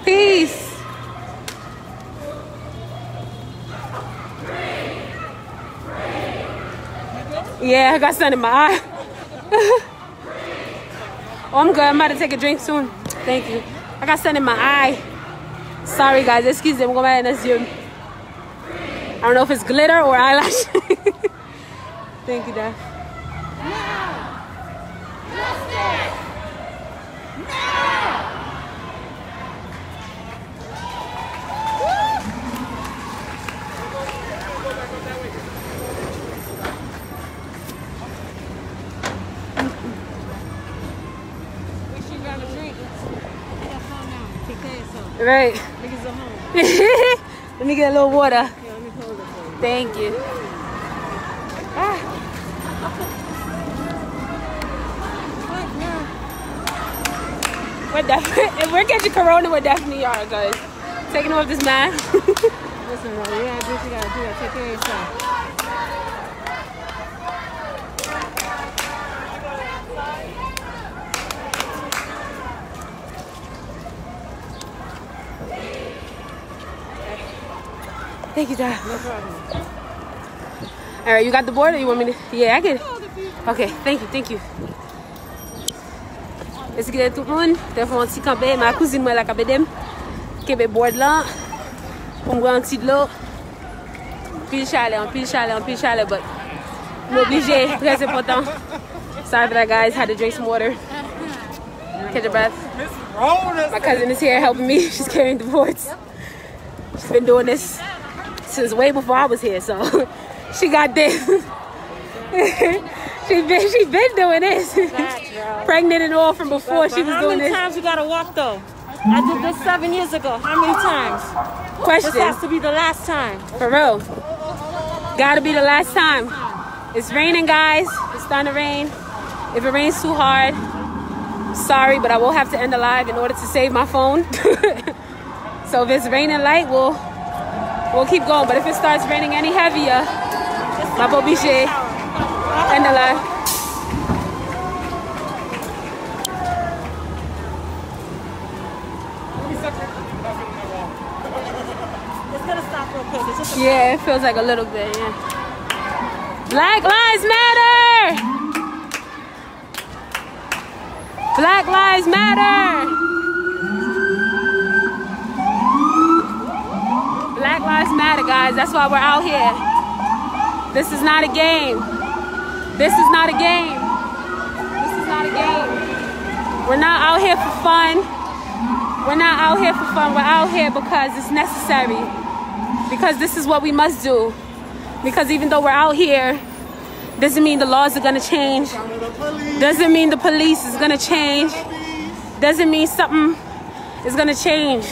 Peace. Yeah, I got sun in my eye. Oh, I'm good. I'm about to take a drink soon. Thank you. I got sun in my eye. Sorry, guys. Excuse me. I don't know if it's glitter or eyelash. Thank you, Daph. Right. Let me get a little water. Thank you. Ah. We're, def- we're catching corona with Daphne, y'all, guys. Taking off this mask. Listen, bro, you gotta do what you gotta do to take care of yourself. Thank you, Daph. No problem. All right, you got the board or you want me to? Yeah, I get it. Okay, thank you, thank you. Eskize tout moun, te fè yon ti kanpe, ma kouzin mwen la k ap ede m kenbe board lan pou m bwè yon ti dlo. Anpil chalè, anpil chalè, anpil chalè, but m oblije, trè enpòtan. Sorry for that, guys. Had to drink some water. Catch your breath. My cousin is here helping me. She's carrying the boards. She's been doing this since way before I was here, so she got this. She been she been doing this. Pregnant and all from before she was doing this. How many times you gotta walk though? I did this seven years ago. How many times? Question. This has to be the last time. For real. Gotta be the last time. It's raining, guys. It's starting to rain. If it rains too hard, sorry, but I will have to end the live in order to save my phone. So if it's raining light, we'll we'll keep going. But if it starts raining any heavier, m ap oblije end the live. It's gonna stop real quick. It's just a Yeah, it feels like a little bit, yeah. Black Lives Matter! Black Lives Matter! Black Lives Matter, guys. That's why we're out here. This is not a game. This is not a game. This is not a game. We're not out here for fun. We're not out here for fun. We're out here because it's necessary. Because this is what we must do. Because even though we're out here, doesn't mean the laws are gonna change. Doesn't mean the police is gonna change. Doesn't mean something is gonna change.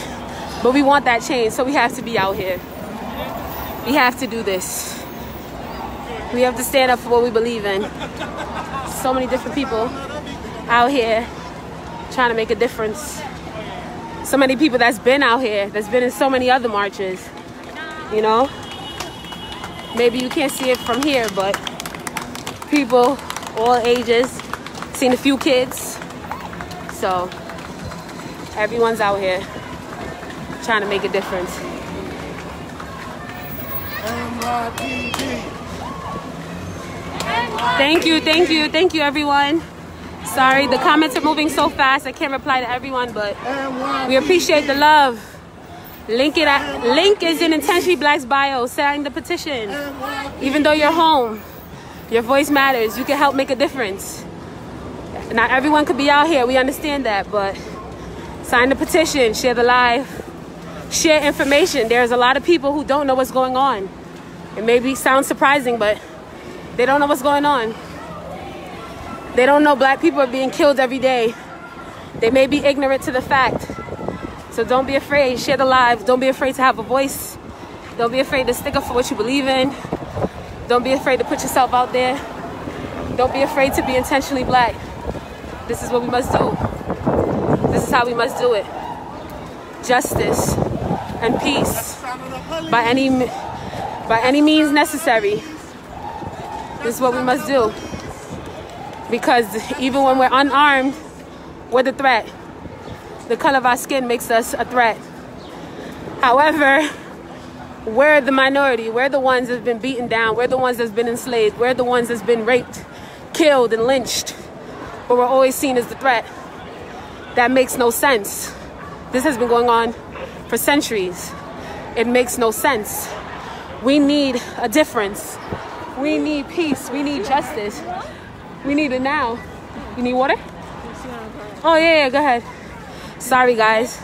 But we want that change, so we have to be out here. We have to do this. We have to stand up for what we believe in. So many different people out here trying to make a difference. So many people that's been out here, that's been in so many other marches. You know, maybe you can't see it from here, but people, all ages, seen a few kids. So, everyone's out here trying to make a difference. Thank you, thank you, thank you, everyone. Sorry, the comments are moving so fast, I can't reply to everyone, but we appreciate the love. Link it at, link is in Intentionally Black's bio. Sign the petition. Even though you're home, your voice matters. You can help make a difference. Not everyone could be out here. We understand that, but Sign the petition, share the live, share information. There's a lot of people who don't know what's going on. It may be sound surprising, but they don't know what's going on. They don't know black people are being killed every day. They may be ignorant to the fact. So don't be afraid. Share the live. Don't be afraid to have a voice. Don't be afraid to stick up for what you believe in. Don't be afraid to put yourself out there. Don't be afraid to be intentionally black. This is what we must do. This is how we must do it. Justice and peace by any by any means necessary. This is what we must do. Because even when we're unarmed, we're the threat. The color of our skin makes us a threat. However, we're the minority. We're the ones that's been beaten down. We're the ones that's been enslaved. We're the ones that's been raped, killed, and lynched. But we're always seen as the threat. That makes no sense. This has been going on for centuries. It makes no sense. We need a difference. We need peace. We need justice. We need it now. You need water? Oh, yeah, yeah, go ahead. Sorry, guys.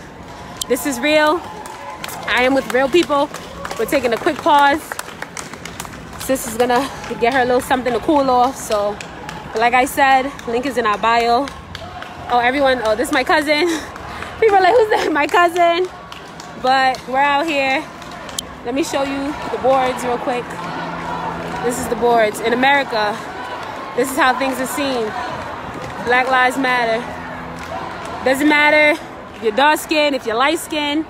This is real. I am with real people. We're taking a quick pause. Sis is gonna get her a little something to cool off. So, like I said, link is in our bio. Oh, everyone. Oh, this is my cousin. People are like, "Who's that?" My cousin. But we're out here. Let me show you the boards real quick. This is the boards. In America, this is how things are seen. Black Lives Matter. Doesn't matter if you're dark skinned, if you're light skinned,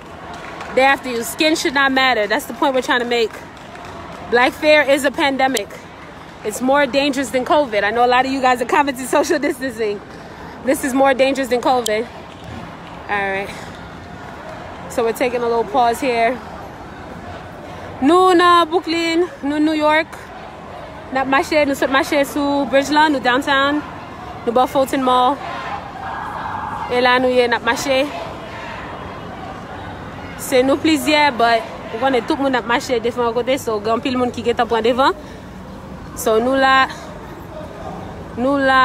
they after you. Skin should not matter. That's the point we're trying to make. Black fear is a pandemic. It's more dangerous than COVID. I know a lot of you guys are commenting social distancing. This is more dangerous than COVID. All right. So we're taking a little pause here. Nou nan Brooklyn, nou New York. N ap mache, nou sot mache sou bridge lan, nou downtown. Nou bò Fulton Mall. E la nou ye, n ap mache. Se nou plizyè, but ou konnen tout moun ap mache devan yon kote, so gen anpil moun ki gentan pran devan. So, nou la, nou la,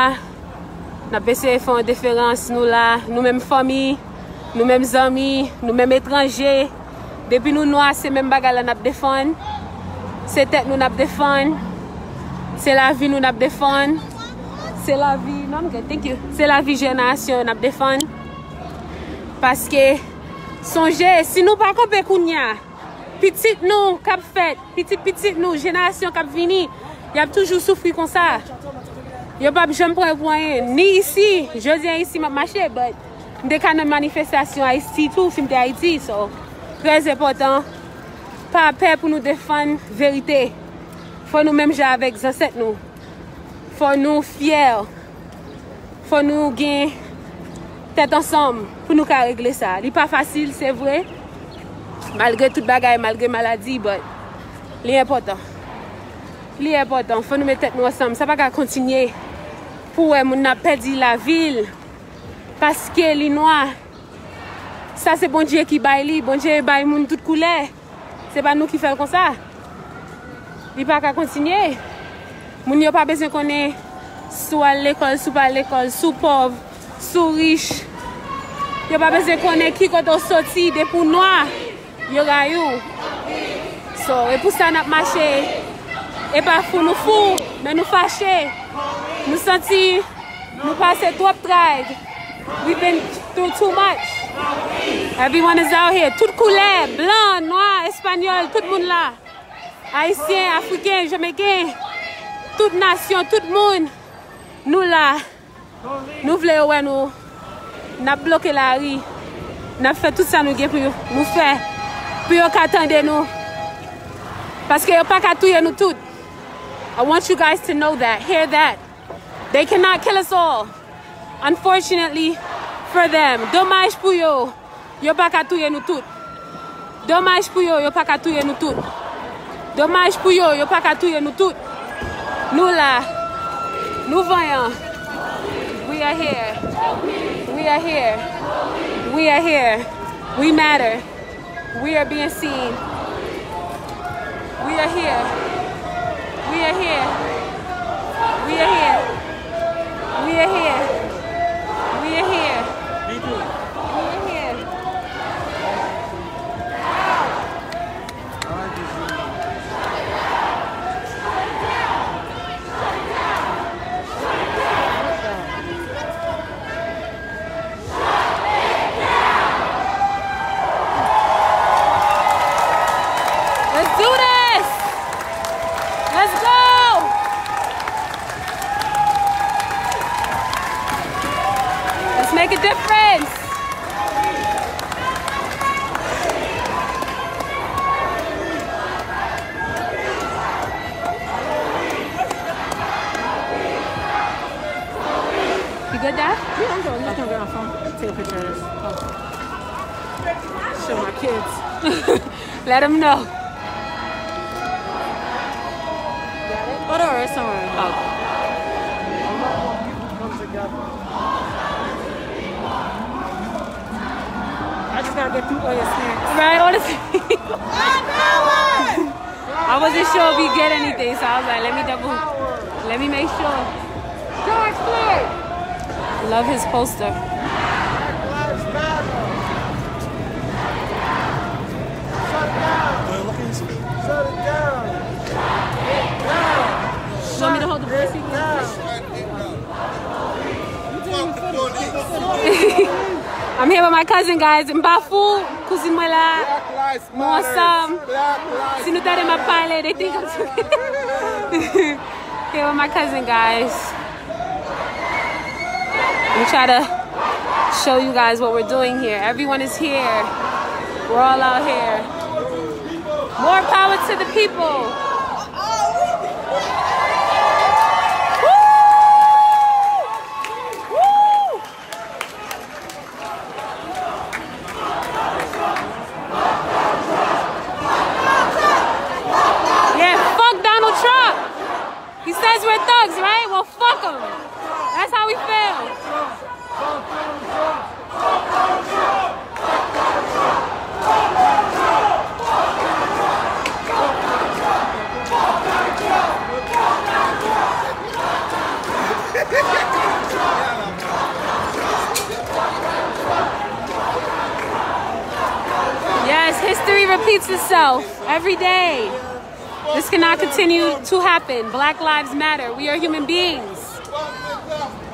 n ap eseye fè yon diferans, nou la, nou menm fanmi, nou menm zanmi, nou menm etranje. Depi nou nwa, se menm bagay la n ap defann. Se tèt nou n ap defann. Se lavi nou n ap defann. Se lavi, no, I'm good, thank you. Se lavi jenerasyon yo n ap defann. Paske, sonje, si nou pa kanpe kounye a, pitit nou k ap fèt, pitit pitit nou, jenerasyon k ap vini, y ap toujou soufri konsa. Yo p ap janm pran yo pou anyen. Ni isi, jodi a isi m ap mache, but m te ka nan manifestasyon Ayiti tou, si m te Ayiti. So, trè enpòtan, pa pè pou nou defann verite. Fò nou menm jan avèk zansèt nou. Fò nou fyè. Fò nou gen tèt ansanm pou nou ka regle sa. Li pa fasil, se vre. Malgre tout bagay, malgre maladi, but li enpòtan. Li enpòtan. Fò nou met tèt nou ansanm. Sa pa ka kontinye pou wè moun nan pèdi lavi l paske li nwa. Sa se Bondye ki bay li. Bondye bay moun tout koulè. Se pa nou ki fè l konsa. Li pa ka kontinye. Moun yo pa bezwen konnen si w al lekòl, si w pa al lekòl, si w pòv, si w rich. Yo pa bezwen konnen ki kote w soti, depi w nwa, yo rayi w. So, e pou sa n ap mache. E pa fou nou fou, men nou fache. Nou santi nou pase twòp tray. We've been through too much. Everyone is out here. Tout koulè, blan, nwa, espanyòl, tout moun la. Ayisyen, afriken, jamaiken, tout nasyon, tout moun, nou la. Nou vle yo wè nou. N ap bloke lari. N ap fè tout sa nou gen pou yo, nou fè. Pou yo ka tande nou. Paske yo pa ka touye nou tout. I want you guys to know that. Hear that. They cannot kill us all. Unfortunately for them. Domaj pou yo, yo pa ka touye nou tout. Domaj pou yo, yo pa ka touye nou tout. Domaj pou yo, yo pa ka touye nou tout. Nou la. Nou vanyan. We are here. We are here. We are here. We matter. We are being seen. We are here. We are here. We are here. We are here. We are here. We are here. Show my kids. Let them know. Got it? Oh, there are somewhere. Oh. I just gotta get through all your snacks. Right, all the things. I wasn't sure if we get anything, so I was like, let me double, let me make sure. George Floyd. Love his poster. Shut it down. Shut it down. You want me to hold the voice? I'm here with my cousin, guys. M pa fou, kouzin mwen la. Nou ansanm. Si nou tande m ap pale, they think I'm here with my cousin, guys. Let me try to show you guys what we're doing here. Everyone is here. We're all out here. More power to the people. Woo! Woo! Yeah, fuck Donald Trump. He says we're thugs, right? Well, fuck him. That's how we feel. Yes, history repeats itself every day. This cannot continue to happen. Black lives matter. We are human beings.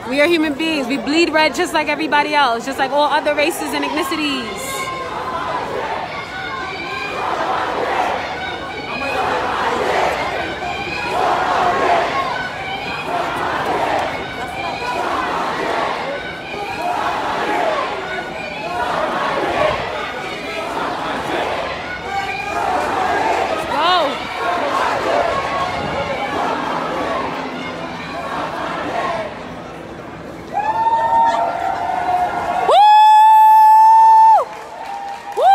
We are human beings. We bleed red just like everybody else, just like all other races and ethnicities. Go! Woo! Woo!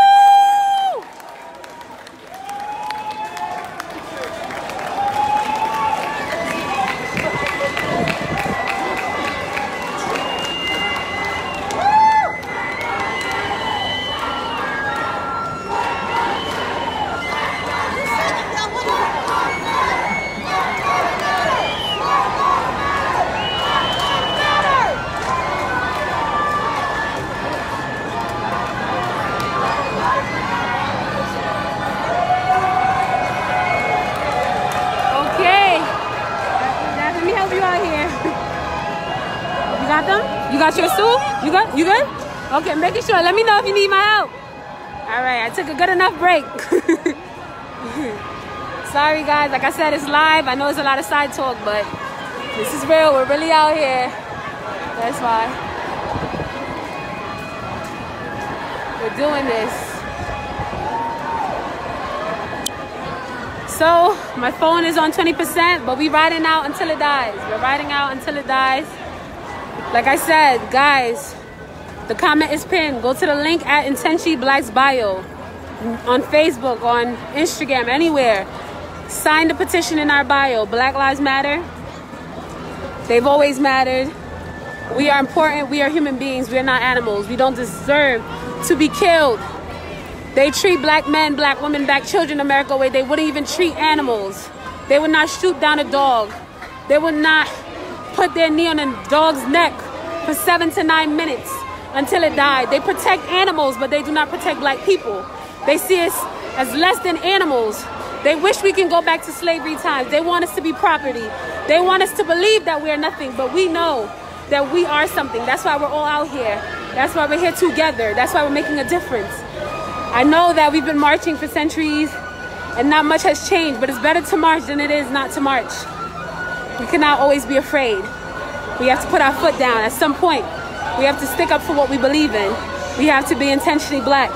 Okay. Guys, let me help you out here. You got them? You got your soup? You good? You good? Okay, making sure. Let me know if you need my help. All right, I took a good enough break. Sorry, guys. Like I said, it's live. I know it's a lot of side talk, but this is real. We're really out here. That's why we're doing this. So, my phone is on twenty percent, but we riding out until it dies. We're riding out until it dies. Like I said, guys, the comment is pinned. Go to the link at Intenchi Black's bio on Facebook, on Instagram, anywhere. Sign the petition in our bio. Black Lives Matter. They've always mattered. We are important. We are human beings. We are not animals. We don't deserve to be killed. They treat black men, black women, black children in America where they wouldn't even treat animals. They would not shoot down a dog. They would not put their knee on a dog's neck for seven to nine minutes until it died. They protect animals, but they do not protect black people. They see us as less than animals. They wish we can go back to slavery times. They want us to be property. They want us to believe that we are nothing, but we know that we are something. That's why we're all out here. That's why we're here together. That's why we're making a difference. I know that we've been marching for centuries and not much has changed, but it's better to march than it is not to march. We cannot always be afraid. We have to put our foot down at some point. We have to stick up for what we believe in. We have to be intentionally black.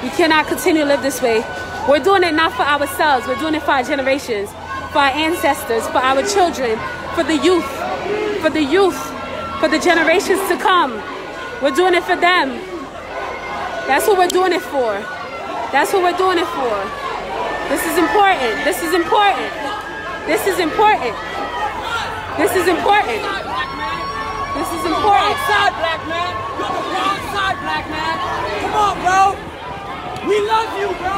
We cannot continue to live this way. We're doing it not for ourselves. We're doing it for our generations, for our ancestors, for our children, for the youth, for the youth, for the generations to come. We're doing it for them. That's what we're doing it for. That's what we're doing it for. This is important. This is important. This is important. This is important. This is important. Wrong side, black man. You're the wrong side, black man. Come on, bro. We love you, bro.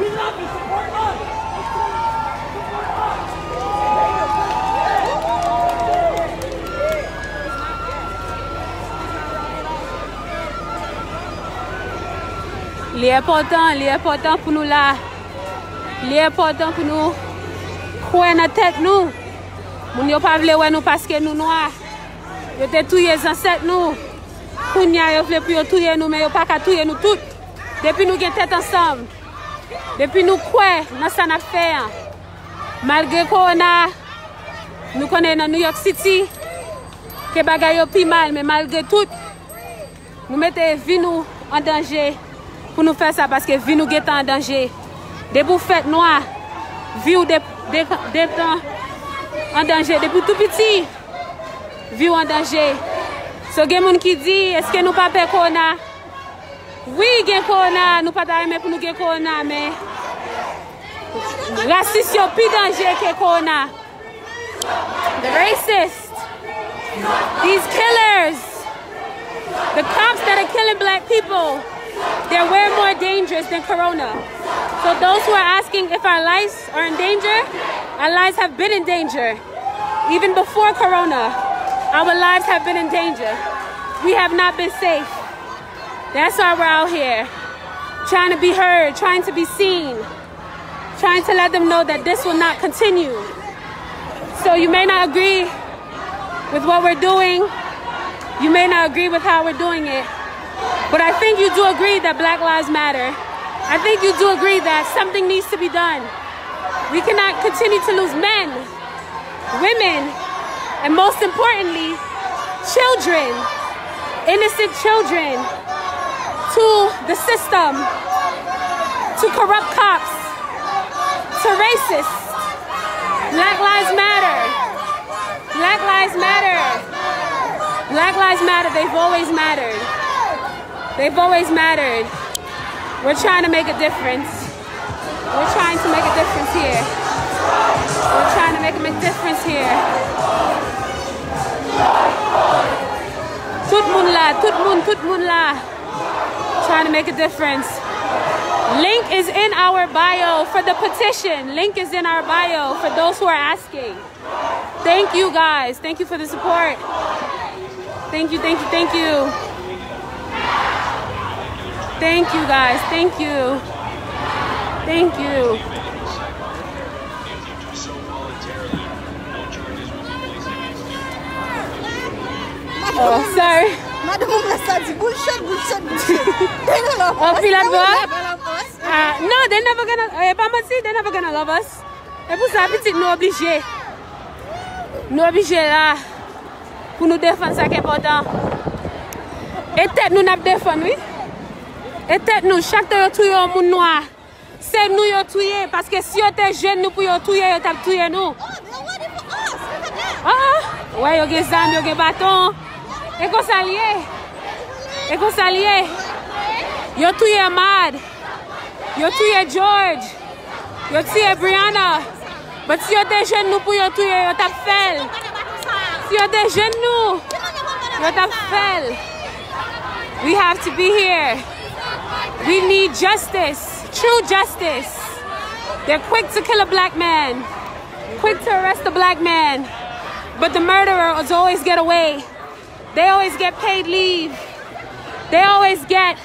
We love you. Support us. Li enpòtan, li enpòtan pou nou la. Li enpòtan pou nou kwè nan tèt nou. Moun yo pa vle wè nou paske nou nwa. Yo te touye zansèt nou. Kounye a, yo vle pou yo touye nou, men yo pa ka touye nou tout. Depi nou gen tèt ansanm, depi nou kwè nan sa n ap fè an, malgre kowona, nou konnen nan New York City, ke bagay yo pi mal, men malgre tout, nou mete vi nou an danje pou nou fè sa, paske vi nou gentan an danje. Depi w fèt nwa, vi w de-, de-, gentan an danje. Depi w tou piti, vi w an danje. So, gen moun ki di, èske nou pa pè kowona? Wi, gen kowona, nou pa ta renmen pou nou gen kowona, men rasis yo pi danje ke kowona. The racist, these killers, the cops that are killing black people, they're way more dangerous than corona. So those who are asking if our lives are in danger, our lives have been in danger. Even before corona, our lives have been in danger. We have not been safe. That's why we're out here, trying to be heard, trying to be seen, trying to let them know that this will not continue. So you may not agree with what we're doing. You may not agree with how we're doing it. But I think you do agree that Black Lives Matter. I think you do agree that something needs to be done. We cannot continue to lose men, women, and most importantly, children, innocent children, to the system, to corrupt cops, to racists. Black Lives Matter. Black Lives Matter. Black Lives Matter. They've always mattered. They've always mattered. We're trying to make a difference. We're trying to make a difference here. We're trying to make a difference here. Tout moun la, tout moun, tout moun la. Trying to make a difference. Link is in our bio for the petition. Link is in our bio for those who are asking. Thank you guys. Thank you for the support. Thank you, thank you, thank you. Thank you guys. Thank you. Thank you. Oh, sorry. Madanm mwen sa di bullshit, bullshit, bullshit. They don't love us. Oh, feel that, boy? They don't love us. Ah, no, they never gonna, eh, pa manti, they never gonna love us. E pou sa, pitit, nou oblije. Nou oblije la pou nou defann sa k enpòtan. E tèt nou n ap defann, wi. E tèt nou, chak tan yo touye yon moun nwa, se nou yo touye, paske si yo te jwenn nou pou yo touye, yo t ap touye nou. Oh, oh. Wè, yo gen zam, yo gen baton. E konsa l ye. E konsa l ye. Yo touye Ahmad. Yo touye George. Yo tiye Brianna. But si yo te jwenn nou pou yo touye, yo t ap fè l. Si yo te jwenn nou, yo t ap fè l. We have to be here. We need justice, true justice. They're quick to kill a black man, quick to arrest a black man. But the murderers always get away. They always get paid leave. They always get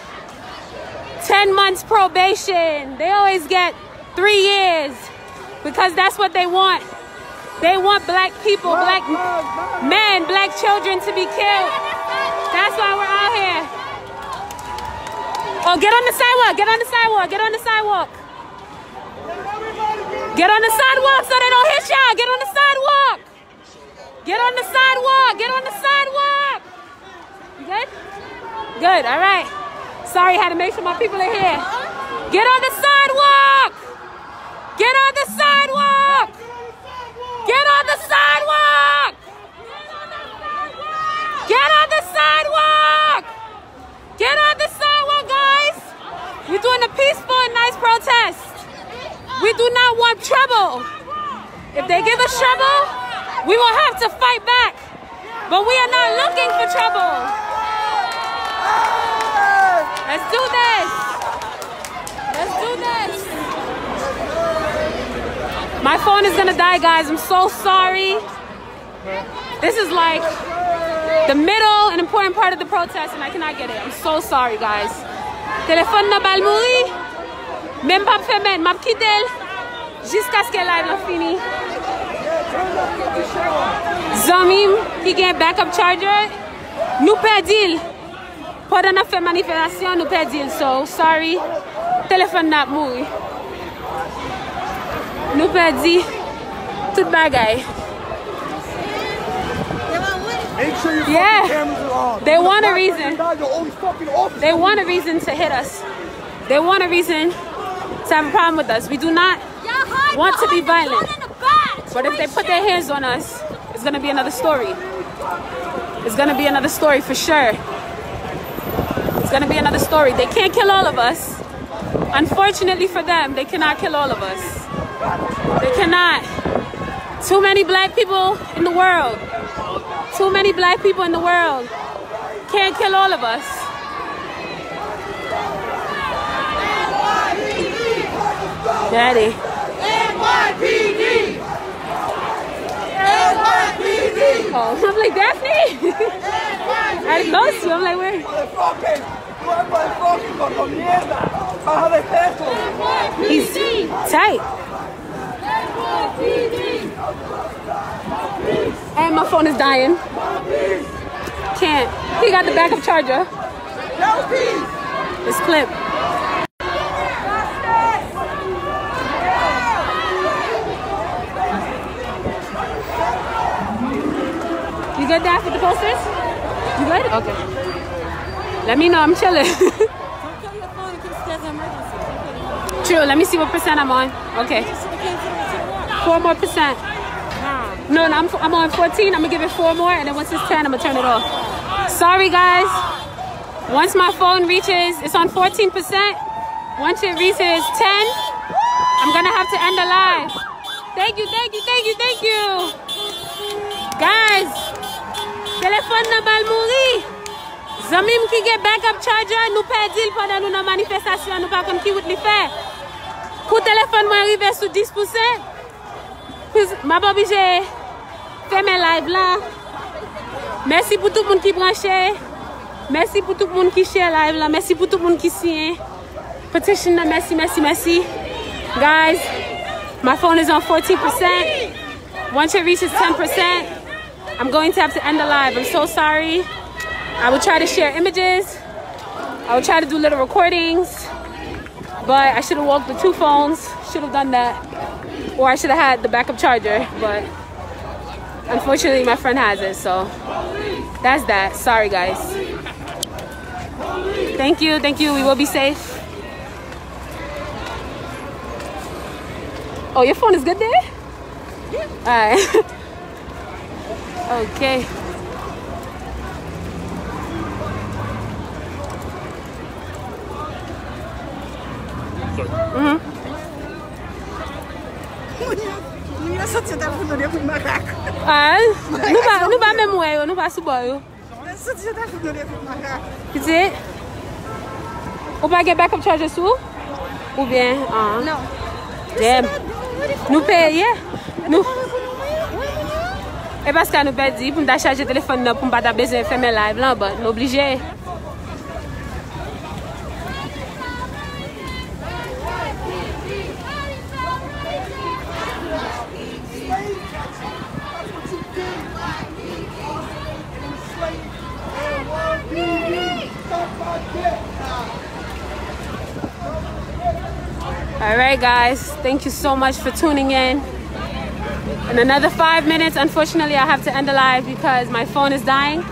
ten months probation. They always get three years because that's what they want. They want black people, black men, black children to be killed. That's why we're out here. Oh, get on the sidewalk, get on the sidewalk, get on the sidewalk. Get on the sidewalk so they don't hit y'all. Get on the sidewalk. Get on the sidewalk. Get on the sidewalk. You good? Good. All right. Sorry, had to make sure my people are here. Get on the sidewalk. Get on the sidewalk. Get on the sidewalk. Get on the sidewalk. Get on the sidewalk, guys. Protest. We do not want trouble. If they give us trouble, we will have to fight back. But we are not looking for trouble. Let's do this. Let's do this. My phone is gonna die, guys. I'm so sorry. This is like the middle and important part of the protest, and I cannot get it. I'm so sorry, guys. Telefòn nan ba l mouri. Men m p ap fèmen, m ap kite l jiskaske live lan fini. Zanmi m ki gen backup charger, nou pèdi l. Pandan n ap fè manifestasyon, nou pèdi l. So, sorry. Telefòn nan ap mouri. Nou pèdi tout bagay. Yeah. They want a reason. They want a reason to hit us. They want a reason to have a problem with us. We do not want to be violent. But if they put their hands on us, it's gonna be another story. It's gonna be another story for sure. It's gonna be another story. They can't kill all of us. Unfortunately for them, they cannot kill all of us. They cannot. Too many black people in the world. Too many black people in the world. Can't kill all of us. Daddy. Oh, I'm like, Daphne! I close you. I'm like, where? He's tight. And my phone is dying. Can't. He got the backup charger. It's clip. You good, Daph, with the posters? You good? Okay. Let me know. I'm chilling. True. Let me see what percent I'm on. Okay. Four more percent. No, no, I'm, I'm on fourteen. I'm gonna give it four more, and then once it's ten, I'm gonna turn it off. Sorry, guys. Once my phone reaches, it's on fourteen percent. Once it reaches ten, I'm gonna have to end the live. Thank you, thank you, thank you, thank you. Guys, telefòn nan ba l mouri. Zanmi m ki gen backup charger, nou pèdi l pandan nou nan manifestasyon, nou pa konn ki wout li fè. Kou telefòn mwen rive sou dis pousen, m ap oblije fèmen live la. Mèsi pou tout moun ki branche. Mèsi pou tout moun ki share live la. Mèsi pou tout moun ki siyen petition nan. Mèsi, mèsi, mèsi. Guys, my phone is on fourteen percent. Once it reaches ten percent, I'm going to have to end the live. I'm so sorry. I will try to share images. I will try to do little recordings. But I should have walked the two phones. Should have done that. Or I should have had the backup charger. But unfortunately, my friend has it. So that's that. Sorry, guys. Thank you. Thank you. We will be safe. Oh, your phone is good there? Alright. Ok. Mhm. Moun yo soti ta fout nou depi makak. Ah, nou pa, nou pa menm wè yo, nou pa sou bò yo. Pitit, ou pa gen backup charger sou ou? Oubyen, ah. Non. Damn. Nou peye. Nou. E paske nou pèdi pou m ta chaje telefòn nan pou m pa ta bezwen fèmen live lan, but nou oblije. All right, guys, thank you so much for tuning in. In another five minutes, unfortunately, I have to end the live because my phone is dying,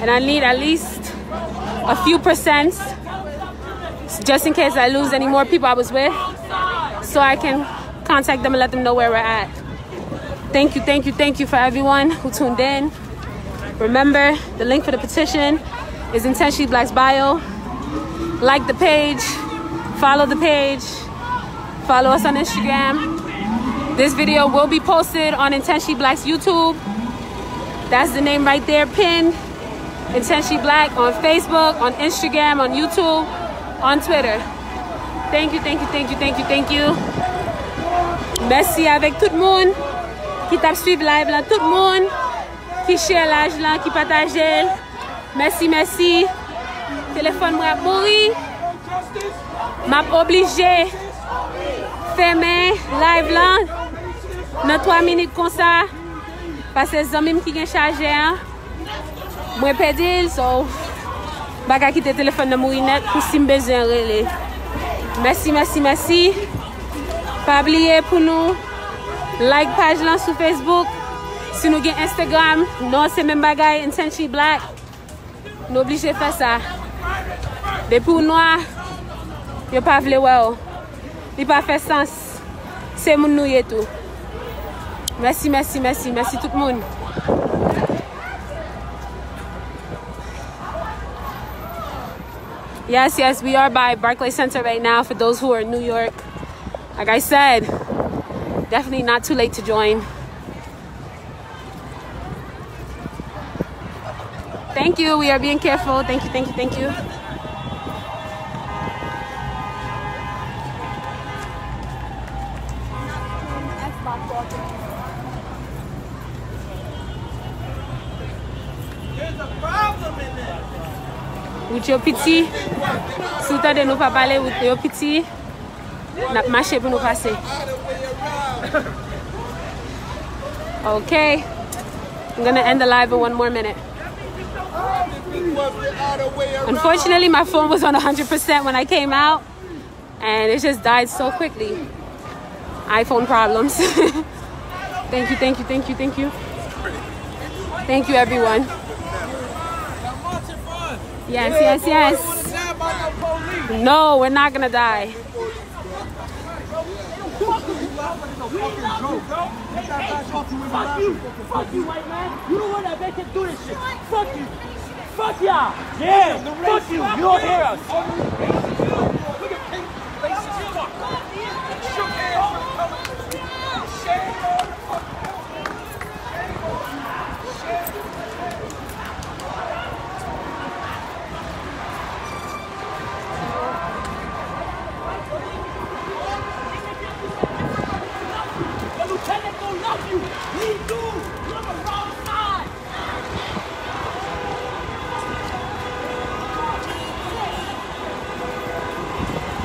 and I need at least a few percents, just in case I lose any more people I was with, so I can contact them and let them know where we're at. Thank you, thank you, thank you for everyone who tuned in. Remember, the link for the petition is in Tenshi Black's bio. Like the page, follow the page, Follow us on Instagram. This video will be posted on Intentionally Black's YouTube. That's the name right there, pinned. Intentionally Black on Facebook, on Instagram, on YouTube, on Twitter. Thank you, thank you, thank you, thank you, thank you. Mèsi avèk tout moun ki t ap swiv live la, tout moun ki share live la, ki pataje l. Mèsi, mèsi. Telefòn mwen ap mouri. M ap oblije fèmen live lan nan twa minit konsa. Paske zanmi m ki gen chaje an, mwen pèdi l, so m pa ka kite telefòn nan mouri nèt pou si m bezwen rele. Mèsi, mèsi, mèsi. Pa bliye pou nou like paj lan sou Facebook. Si nou gen Instagram, non, se menm bagay, Intentionally Black. Nou oblije fè sa. Depi w nwa, yo pa vle wè w. Li pa fè sans. Se moun nou ye tou. Mèsi, mèsi, mèsi, mèsi tout moun. Yes, yes, we are by Barclays Center right now for those who are in New York. Like I said, definitely not too late to join. Thank you. We are being careful. Thank you, thank you, thank you. Wout yo piti. Si w tande nou pa pale, wout yo piti. N ap mache pou nou pase. Okay. I'm gonna end the live in one more minute. Unfortunately, my phone was on one hundred percent when I came out, and it just died so quickly. iPhone problems. Thank you, thank you, thank you, thank you. Thank you, everyone. Yes, yes, yes. No, we're not gonna die. Fuck you! Fuck you, white man! You the one that make him do this shit! Fuck you! Fuck y'all! Yeah! Fuck you! You don't hear us!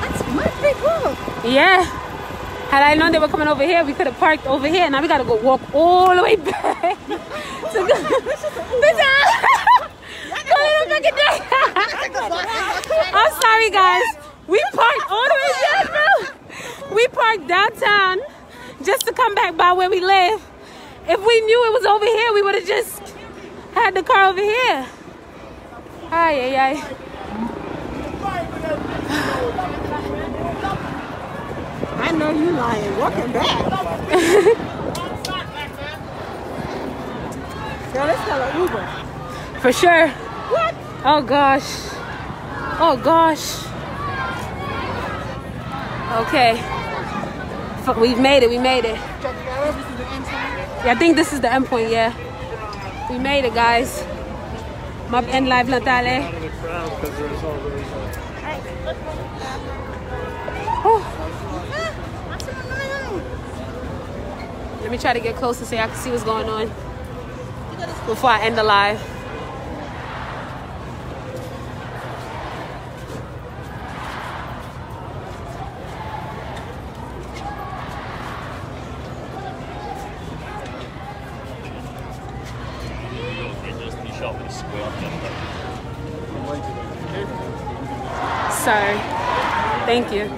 That's my big road. Yeah. Had I known they were coming over here, we could have parked over here. Now we gotta go walk all the way back to go. This is Go to the fucking day. I'm sorry, guys. We parked all the way down, bro. We parked downtown just to come back by where we live. If we knew it was over here, we would have just had the car over here. Ay, ay, ay. I know you lying. Walking back. Girl, let's call an Uber. For sure. What? Oh gosh. Oh gosh. Okay. F- We've made it. We made it. Yeah, I think this is the end point. Yeah. We made it, guys. M ap end live lan talè. Whew. Let me try to get closer so y'all can see what's going on before I end the live. Sorry. Thank you.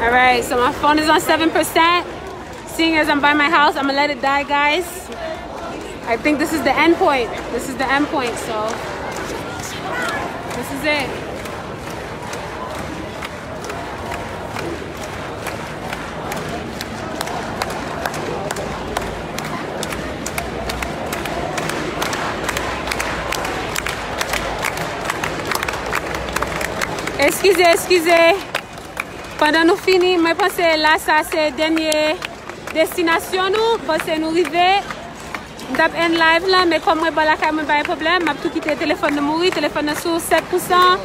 Alright, so my phone is on seven percent. Seeing as I'm by my house, I'm gonna let it die, guys. I think this is the end point. This is the end point, so this is it. Eskize, eskize. Pandan nou fini, mwen panse la sa se dènye destinasyon nou. M panse nou rive. M t ap end live lan, men kòm mwen bò lakay mwen pa gen pwoblèm, m ap tou kite telefòn nan mouri, telefòn nan sou sèt pousan.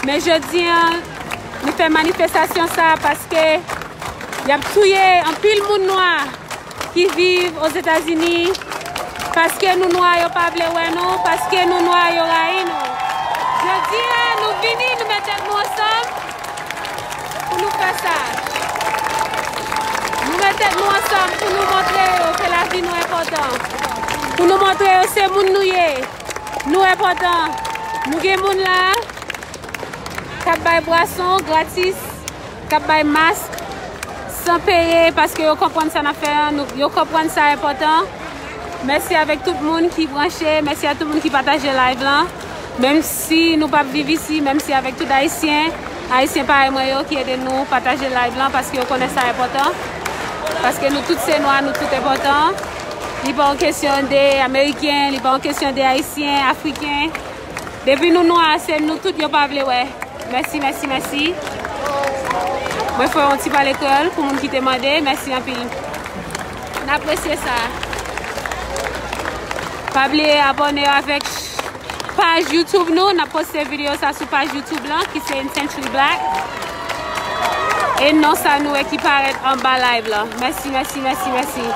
Men jodi an, nou fè manifestasyon sa paske y ap touye anpil moun nwa ki viv Ozetazini, paske nou nwa yo pa vle wè nou, paske nou nwa yo rayi nou. Jodi an, nou vini, nou met tèt nou ansanm pou nou fè sa. Nou met tèt nou ansanm pou nou montre yo ke lavi nou enpòtan. Pou nou montre yo se moun nou ye. Nou enpòtan. Nou gen moun la k ap bay bwason gratis, k ap bay mask san peye paske yo konprann sa n ap fè an, nou, yo konprann sa enpòtan. Mèsi avèk tout moun ki branche, mèsi a tout moun ki pataje live lan. Menm si nou p ap viv isi, mèsi avèk tout Ayisyen, Ayisyen parèy mwen yo ki ede nou pataje live lan paske yo konnen sa enpòtan. Paske nou tout se nwa, nou tout enpòtan. Li pa yon kesyon de Ameriken, li pa yon kesyon de Ayisyen, Afriken. Depi nou nwa, se nou tout yo pa vle wè. Mèsi, mèsi, mèsi. Mwen fè yon ti pale kreyòl pou moun ki te mande. Mèsi anpil. N apresye sa. Pa bliye abòne avèk paj YouTube nou. N ap poste videyo sa sou paj YouTube lan ki se Intentionally Black. E non sa nou wè ki parèt anba live lan. Mèsi, mèsi, mèsi, mèsi.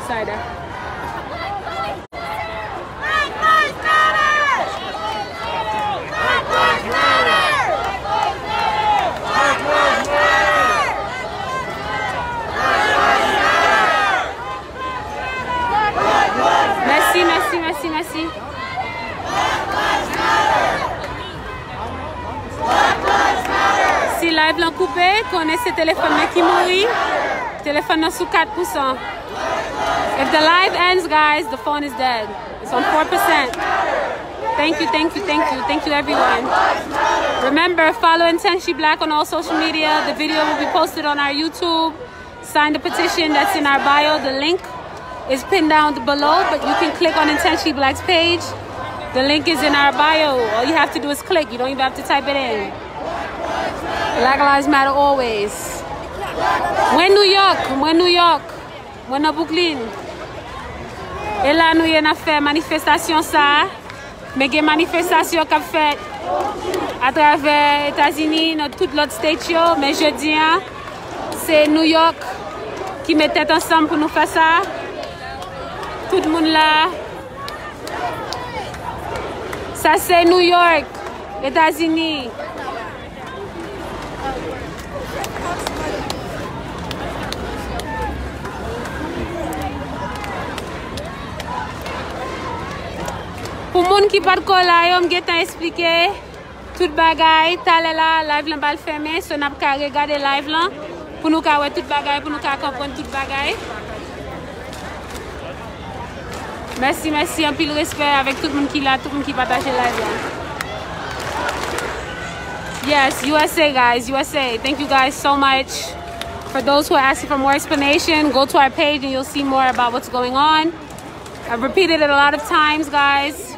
Sa ede. Mèsi, mèsi, mèsi, mèsi. Si live lan koupe, konnen se telefòn nan ki mouri. Telefòn nan sou kat pousan. If the live ends, guys, the phone is dead. It's on four percent. Thank you, thank you, thank you, thank you, everyone. Remember, follow Intentionally Black on all social media. The video will be posted on our YouTube. Sign the petition that's in our bio. The link is pinned down below, but you can click on Intentionally Black's page. The link is in our bio. All you have to do is click. You don't even have to type it in. Black Lives Matter always. Mwen New York, mwen New York, mwen nan Brooklyn. E la nou ye n ap fè manifestasyon sa a. Men gen manifestasyon k ap fèt atravè Etazini, nan tout lòt state yo, men jodi a, se New York ki met tèt ansanm pou nou fè sa. Tout moun la. Sa se New York, Etazini. Pou moun ki pa t ko la yo, m gentan esplike tout bagay. Talè la, live lan pral fèmen, so n ap ka regade live lan pou nou ka wè tout bagay, pou nou ka konprann tout bagay. Mèsi, mèsi, anpil respè avèk tout moun ki la, tout moun ki pataje live lan. Yes, U S A, guys, U S A. Thank you guys so much. For those who are asking for more explanation, go to our page and you'll see more about what's going on. I've repeated it a lot of times, guys.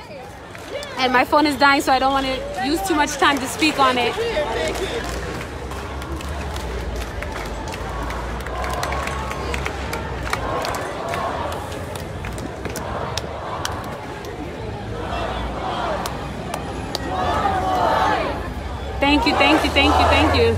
And my phone is dying, so I don't want to use too much time to speak on it. Thank you, thank you, thank you, thank you.